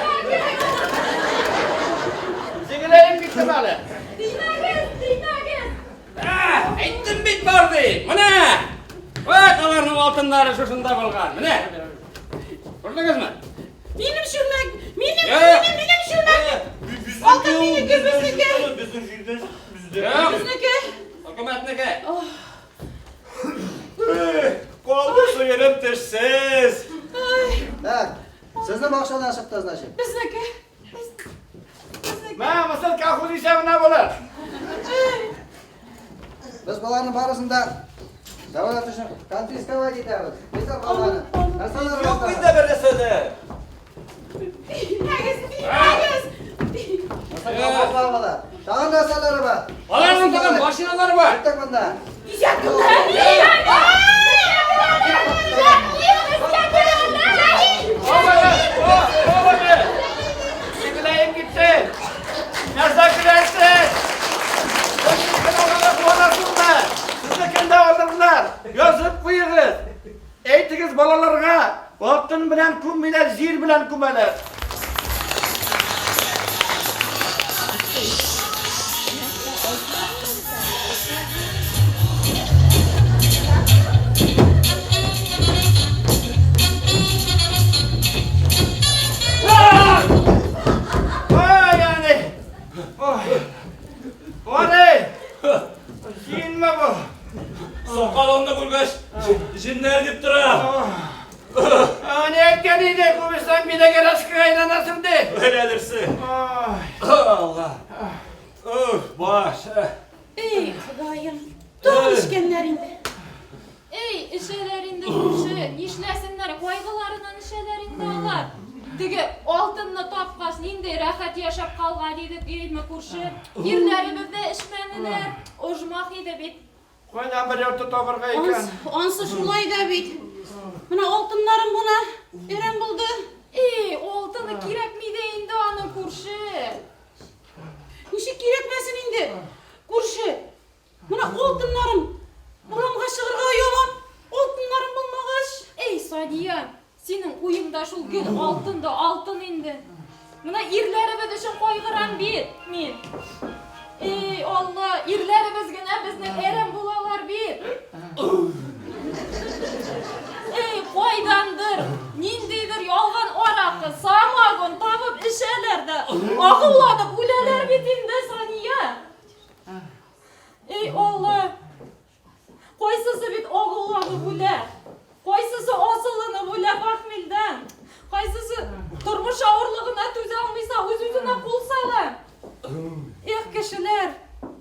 Җиңеләеп киттем әле.
Тимәгез, тимәгез.
А, әйттем бит бар дип. Менә. Вот аларның алтыннары шушында булган. Менә. Күрдегезме?
Минем чүлмәк, минем,
Юк.
минем, минем чүлмәк. Алтын минеке, безнеке.
Безнең җирдә бездә.
Юк,
Безнеке.
хөкүмәтнеке.
Калды сыерым. Телем тешсез.
Так, сезнең бакчадан чыкты, значит.
Безнеке.
Мә, мысыл колхоз исәбенә булыр.
Без боларның барысын да дәүләт өчен конфисковать итәбез. Китер баланы. Нәрсәләр
Юк
бар?
бездә бер нәрсә дә.
Тимәгез, тимәгез.
Нәрсә колхозлар була? Тагын нәрсәләре бар?
Аларның тагын машиналары бар.
Киттек монда.
Бабай, Сигеләем китте. Нәрсә көләсез? Куанасызмы? Сезнекен дә алдылар. Язып куегыз. Әйтегез балаларга, алтын белән күммиләр, җир белән күмәләр. Ой, әни. Ой. Ой. Синме бу?
Сакалыңны күргәч, җеннәр дип тора.
Ни әйткән иде, күбестән биләгәрәшкә әйләнәсең ди.
Беләдерсең.
Ой.
Алла. Уф, баш.
Эй, Ходаем, тагын эчкәннәр инде.
Эй, эчәләр инде күрше, нишләсеннәр, кайгыларыннан эчәләр инде алар. Теге алтынны тапкач, нинди рәхәт яшәп калган идек, әйме күрше. Ирләребез дә эчмәделәр, ожмах иде бит.
Кайдан бер ярты табырга икән?
Ансы шулай да бит. Менә алтыннарым гына әрәм булды.
Эй, алтыны кирәкми дә инде аның күрше.
Ничек кирәкмәсен инде? Күрше. Менә алтыннарым. Урамга чыгарга оялам. Алтыннарым булмагач.
Эй, Сания, синең уеңда шул гел алтын да алтын инде. Менә ирләребез өчен кайгырам бит мин. Эй, Алла, ирләребез генә безнең әрәм булалар бит. Эй, кайдандыр, ниндидер ялган аракы, самогон табып эчәләр дә, агуланып үләләр бит инде, Сания. Эй, Алла, кайсысы бит агуланып үлә, кайсысы асылынып үлә похмельдән, кайсысы тормыш авырлыгына түзә алмыйса үз-үзенә кул сала. Эх, кешеләр,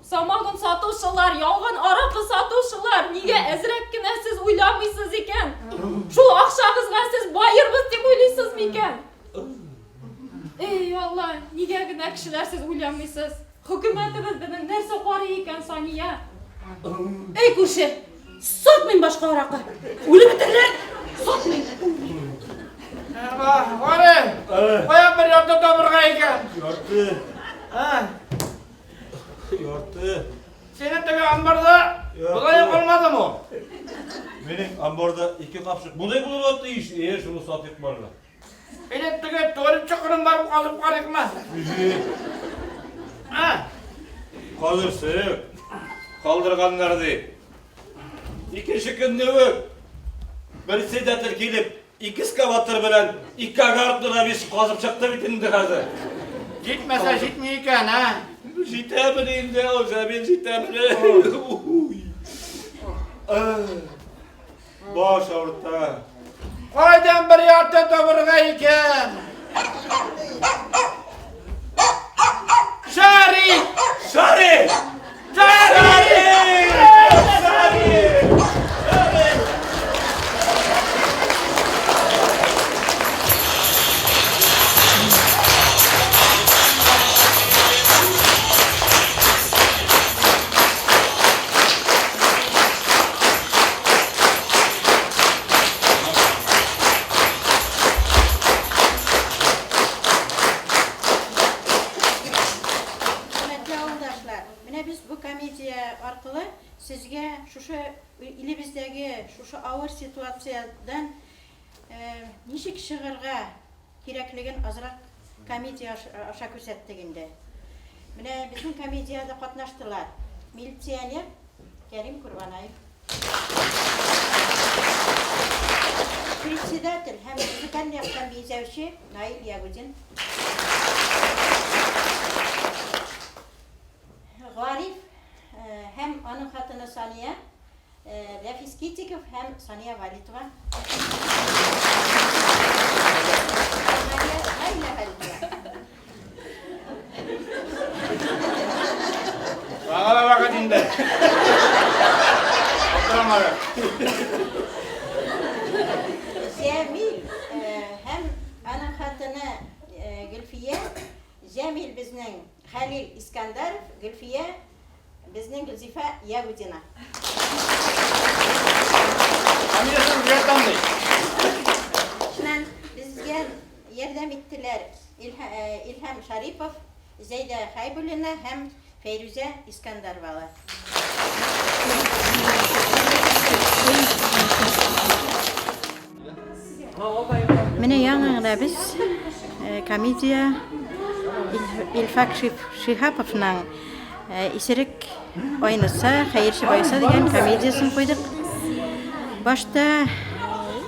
самогон сатучылар, ялган аракы сатучылар, нигә әзрәк кенә сез уйламыйсыз икән? Шул акчагызга сез баербыз дип уйлыйсыз микән? Эй, Алла, нигә генә кешеләр сез уйламыйсыз? Хөкүмәтебез безнең нәрсә карый икән, Сания?
Эй, күрше, сатмыйм башка аракы. Үлеп бетерләр. Сатмыйм.
Гали, каян бер ярты табырга икән?
Ярты.
А,
Ярты.
Синең теге амбарда болай калмадымы ул?
Минем амбарда ике капчык. Бодай булырга тиеш. Э, шуны сатыйк барла.
Или теге туалет чокырын барып казып карыйкмы? А,
Казырсың. Калдырганнар ди. Икенче көнне үк председатель килеп, ике экскаватор белән ике агартны да бис казып чыкты бит инде хәзер.
җитмәсә җитми икән, а?
Җитәме инде, Җәмил, җитәме? Баш авырта.
Кайдан бер ярты табырга икән? Шарик!
Шарик!
Шарик!
Шарик! Шарик!
Хөрмәтле авылдашлар, менә без бу комедия аркылы сезгә шушы илебездәге шушы авыр ситуациядән ничек чыгарга кирәклеген азрак комедия аша күрсәттек инде. Менә безнең комедиядә катнаштылар. Милиционер Кәрим Курбанаев. Председатель һәм музыкаль яктан бизәүче Наил Ягудин. Гариф һәм аның хатыны Сания. Рәфис Китиков һәм Сания Валитова. Наилә Валитова.
Аңа да вакыт инде. Аптырамагыз.
Җәмил һәм аның хатыны Гөлфия. Җәмил безнең Хәлил Искандаров, Гөлфия безнең Гөлзифа Ягудина.
Фамилиясен үзгәртәм ди.
Шуннан безгә ярдәм иттеләр Илһам Шарипов, Зәйдә Хәйбуллина һәм Фәйрүзә Искандаровалар. Менә яңа гына без комедия Илфак Шиһаповның Исерек айныса, хәерче байыса дигән комедиясен куйдык. Башта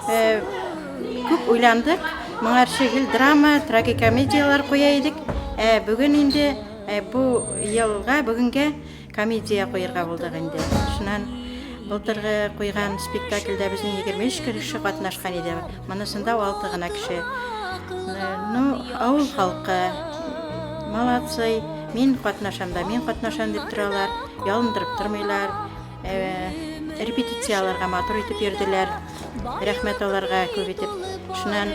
күп уйландык. Моңарчы гел драма, трагикомедияләр куя идек. Ә бүген инде бу елга, бүгенгә Комедия куерга булдык инде. Шуннан былтыргы куйган спектакльдә безнең 23 кеше катнашкан иде. Монысында 6 гына кеше. Ну, авыл халкы молодцы. Мин катнашам да, мин катнашам дип торалар. Ялындырып тормыйлар. Репетицияләргә матур итеп йөрделәр. Рәхмәт аларга күп итеп. Шуннан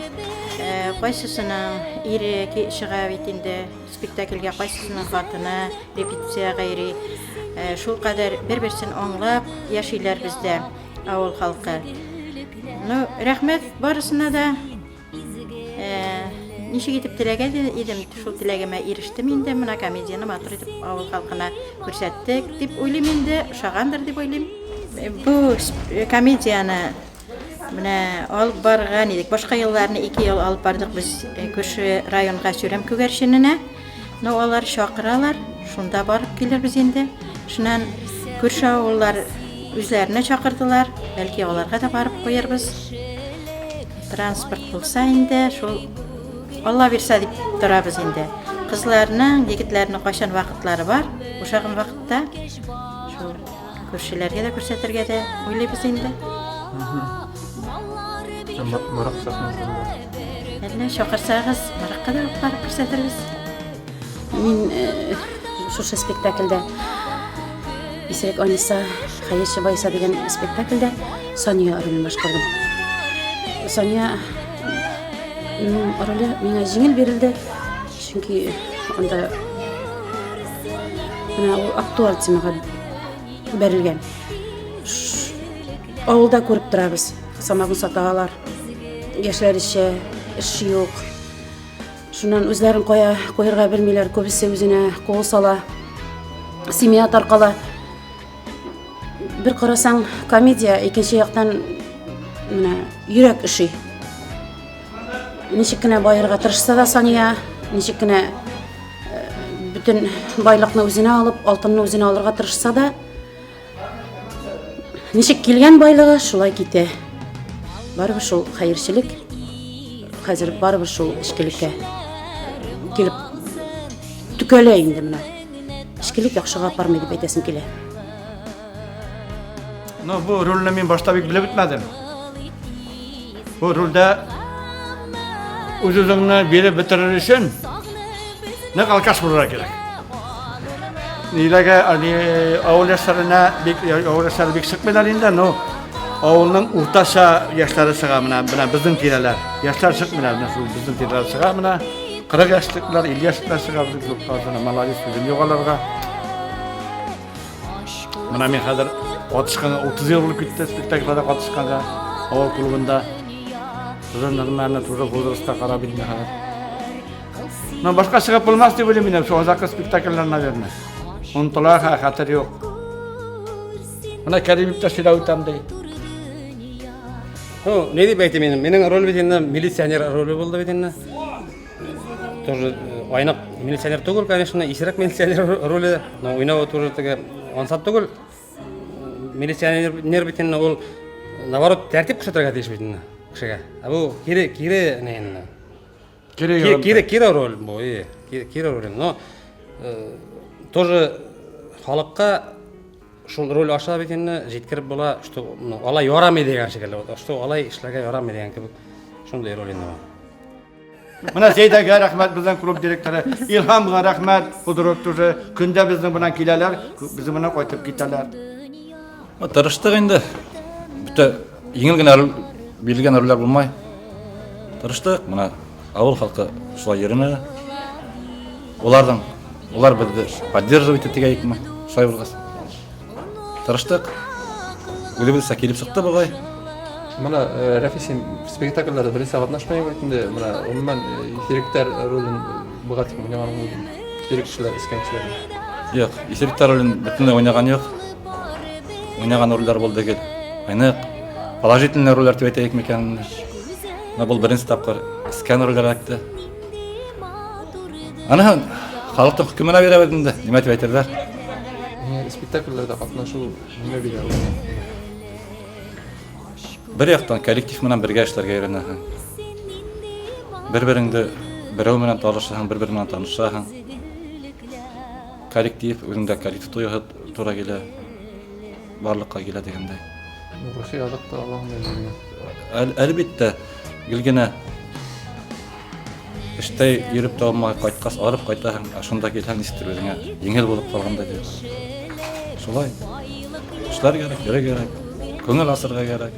кайсысының ире чыга бит инде. Спектакльгә кайсысының хатыны репетициягә йөри. Шулкадәр бер-берсен аңлап яшиләр бездә авыл халкы. Ну, рәхмәт барысына да. Ничек итеп теләгән идем, шул теләгемә ирештем инде. Менә комедияне матур итеп авыл халкына күрсәттек дип уйлыйм инде, ошагандыр дип уйлыйм. Бу комедияне Менә алып барган идек. Башка елларны ике ел алып бардык без күрше районга Сюрем күгәрчененә. Но алар чакыралар, шунда барып килербез инде. Шуннан күрше авыллар үзләренә чакырдылар, бәлки аларга да барып куярбыз. Транспорт булса инде, шул Алла бирсә дип торабыз инде. Кызларның, егетләрнең кайчан вакытлары бар, бушаган вакытта шул Күршеләргә дә күрсәтергә дә уйлыйбыз инде.
Морак сәхнәсендә.
Әллә чакырсагыз, Моракка да барып күрсәтербез.
Мин шушы спектакльдә Исерек Аниса, Хәерче Байса дигән спектакльдә Сания ролен башкардым. Сания роле миңа җиңел бирелде, чөнки анда Менә ул актуаль темага бәрелгән. Авылда күреп торабыз. Самогон саталар. Яшьләр эчә, эш юк. Шуннан үзләрен кая куярга белмиләр, күбесе үзенә кул сала. Семья таркала. Бер карасаң, комедия, икенче яктан менә йөрәк өши. Ничек кенә баерга тырышса да Сания, ничек кенә э, бөтен байлыкны үзенә алып, алтынны үзенә алырга тырышса да, ничек килгән байлыгы, шулай китә. Барыбер шул хәерчелек, хәзер барыбер шул эчкелеккә килеп төкәлә инде менә. Эчкелек яхшыга апармый дип әйтәсем килә.
Ну, бу рольне мин башта бик белеп бетмәдем. Бу рольдә үз-үзеңне биреп бетерер өчен нык алкаш булырга кирәк. Ниләгә, ни, авыл яшьләренә бик авыл яшьләре бик чыкмыйлар инде, но авылның уртача яшьләре чыга менә, менә безнең тирәләр. Яшьләр чыкмыйлар, менә шул безнең тирәләр чыга менә. 40 яшьлекләр, 50 яшьлекләр чыга безнең клубка, молодец, сүзем юк аларга. Менә мин хәзер катышканга 30 ел булып китте спектакльләрдә катышканга авыл клубында. Уже нормально, тоже возрастка карап инде хәзер. Но башка чыгып булмас дип уйлыйм инде, шул азаккы спектакльләр, наверное. Онытыла, хәтер юк. Менә Кәрим иптәш сөйләп үтәм ди.
Ну, ни дип әйтим инде, минем роль бит инде милиционер роле булды бит инде. Тоже айнык милиционер түгел, конечно, исерек милиционер роле, но уйнавы тоже теге ансат түгел. Милиционер бит инде ул наоборот тәртип күрсәтергә тиеш бит инде кешегә. Ә бу кире кире ни инде. Кире кире кире роль бу, кире роль. Но тоже халыкка Шул роль аша бит инде җиткереп була, что ну, алай ярамый дигән шикелле, вот, что алай эшләргә ярамый дигән кебек шундый роль инде ул.
Менә Зәйдәгә рәхмәт, безнең клуб директоры. Илһамга рәхмәт, худрук тоже. Көндә безнең белән киләләр, безнең белән кайтып китәләр.
Тырыштык инде. Бөтә җиңел генә роль, бирелгән рольләр булмай. Тырыштык, менә авыл халкы шулай йөренә. Уларның, улар безне поддерживать итте дигәйекме, шулай булгач. Тырыштык. Үзебезчә килеп чыкты бугай.
Менә э, Рәфис, син спектакльләрдә беренче катнашмыйң бит инде. Менә гомумән э, исерекләр ролен буга тиклем уйнаган булдың. Исерек кешеләр, эчкән кешеләр.
Юк, исерекләр ролен бөтенләй уйнаган юк. Уйнаган рольләр булды гел. Айнык, положительный рольләр дип әйтәйек микән. Менә бу беренче тапкыр эчкән рольләр эләкте. Аны халыктың хөкеменә бирәбез инде, нимә дип әйтерләр.
Миңа спектакльләрдә катнашу нимә бирә ул?
Бер яктан коллектив белән бергә эшләргә өйрәнәсең. Бер-береңде берәү белән танышасың, бер-берең белән танышасың. Коллектив, үзеңдә коллектив тойгы туры килә. Барлыкка килә дигәндәй.
Рухи азык та алаң инде.
Әлбәттә, гел генә эштә йөреп тә алмай кайткач, арып кайтасың, ә шунда килсәң ничектер үзеңә җиңел булып калгандай дип. Шулай. Эшләр кирәк, йөрергә кирәк, күңел ачырга кирәк.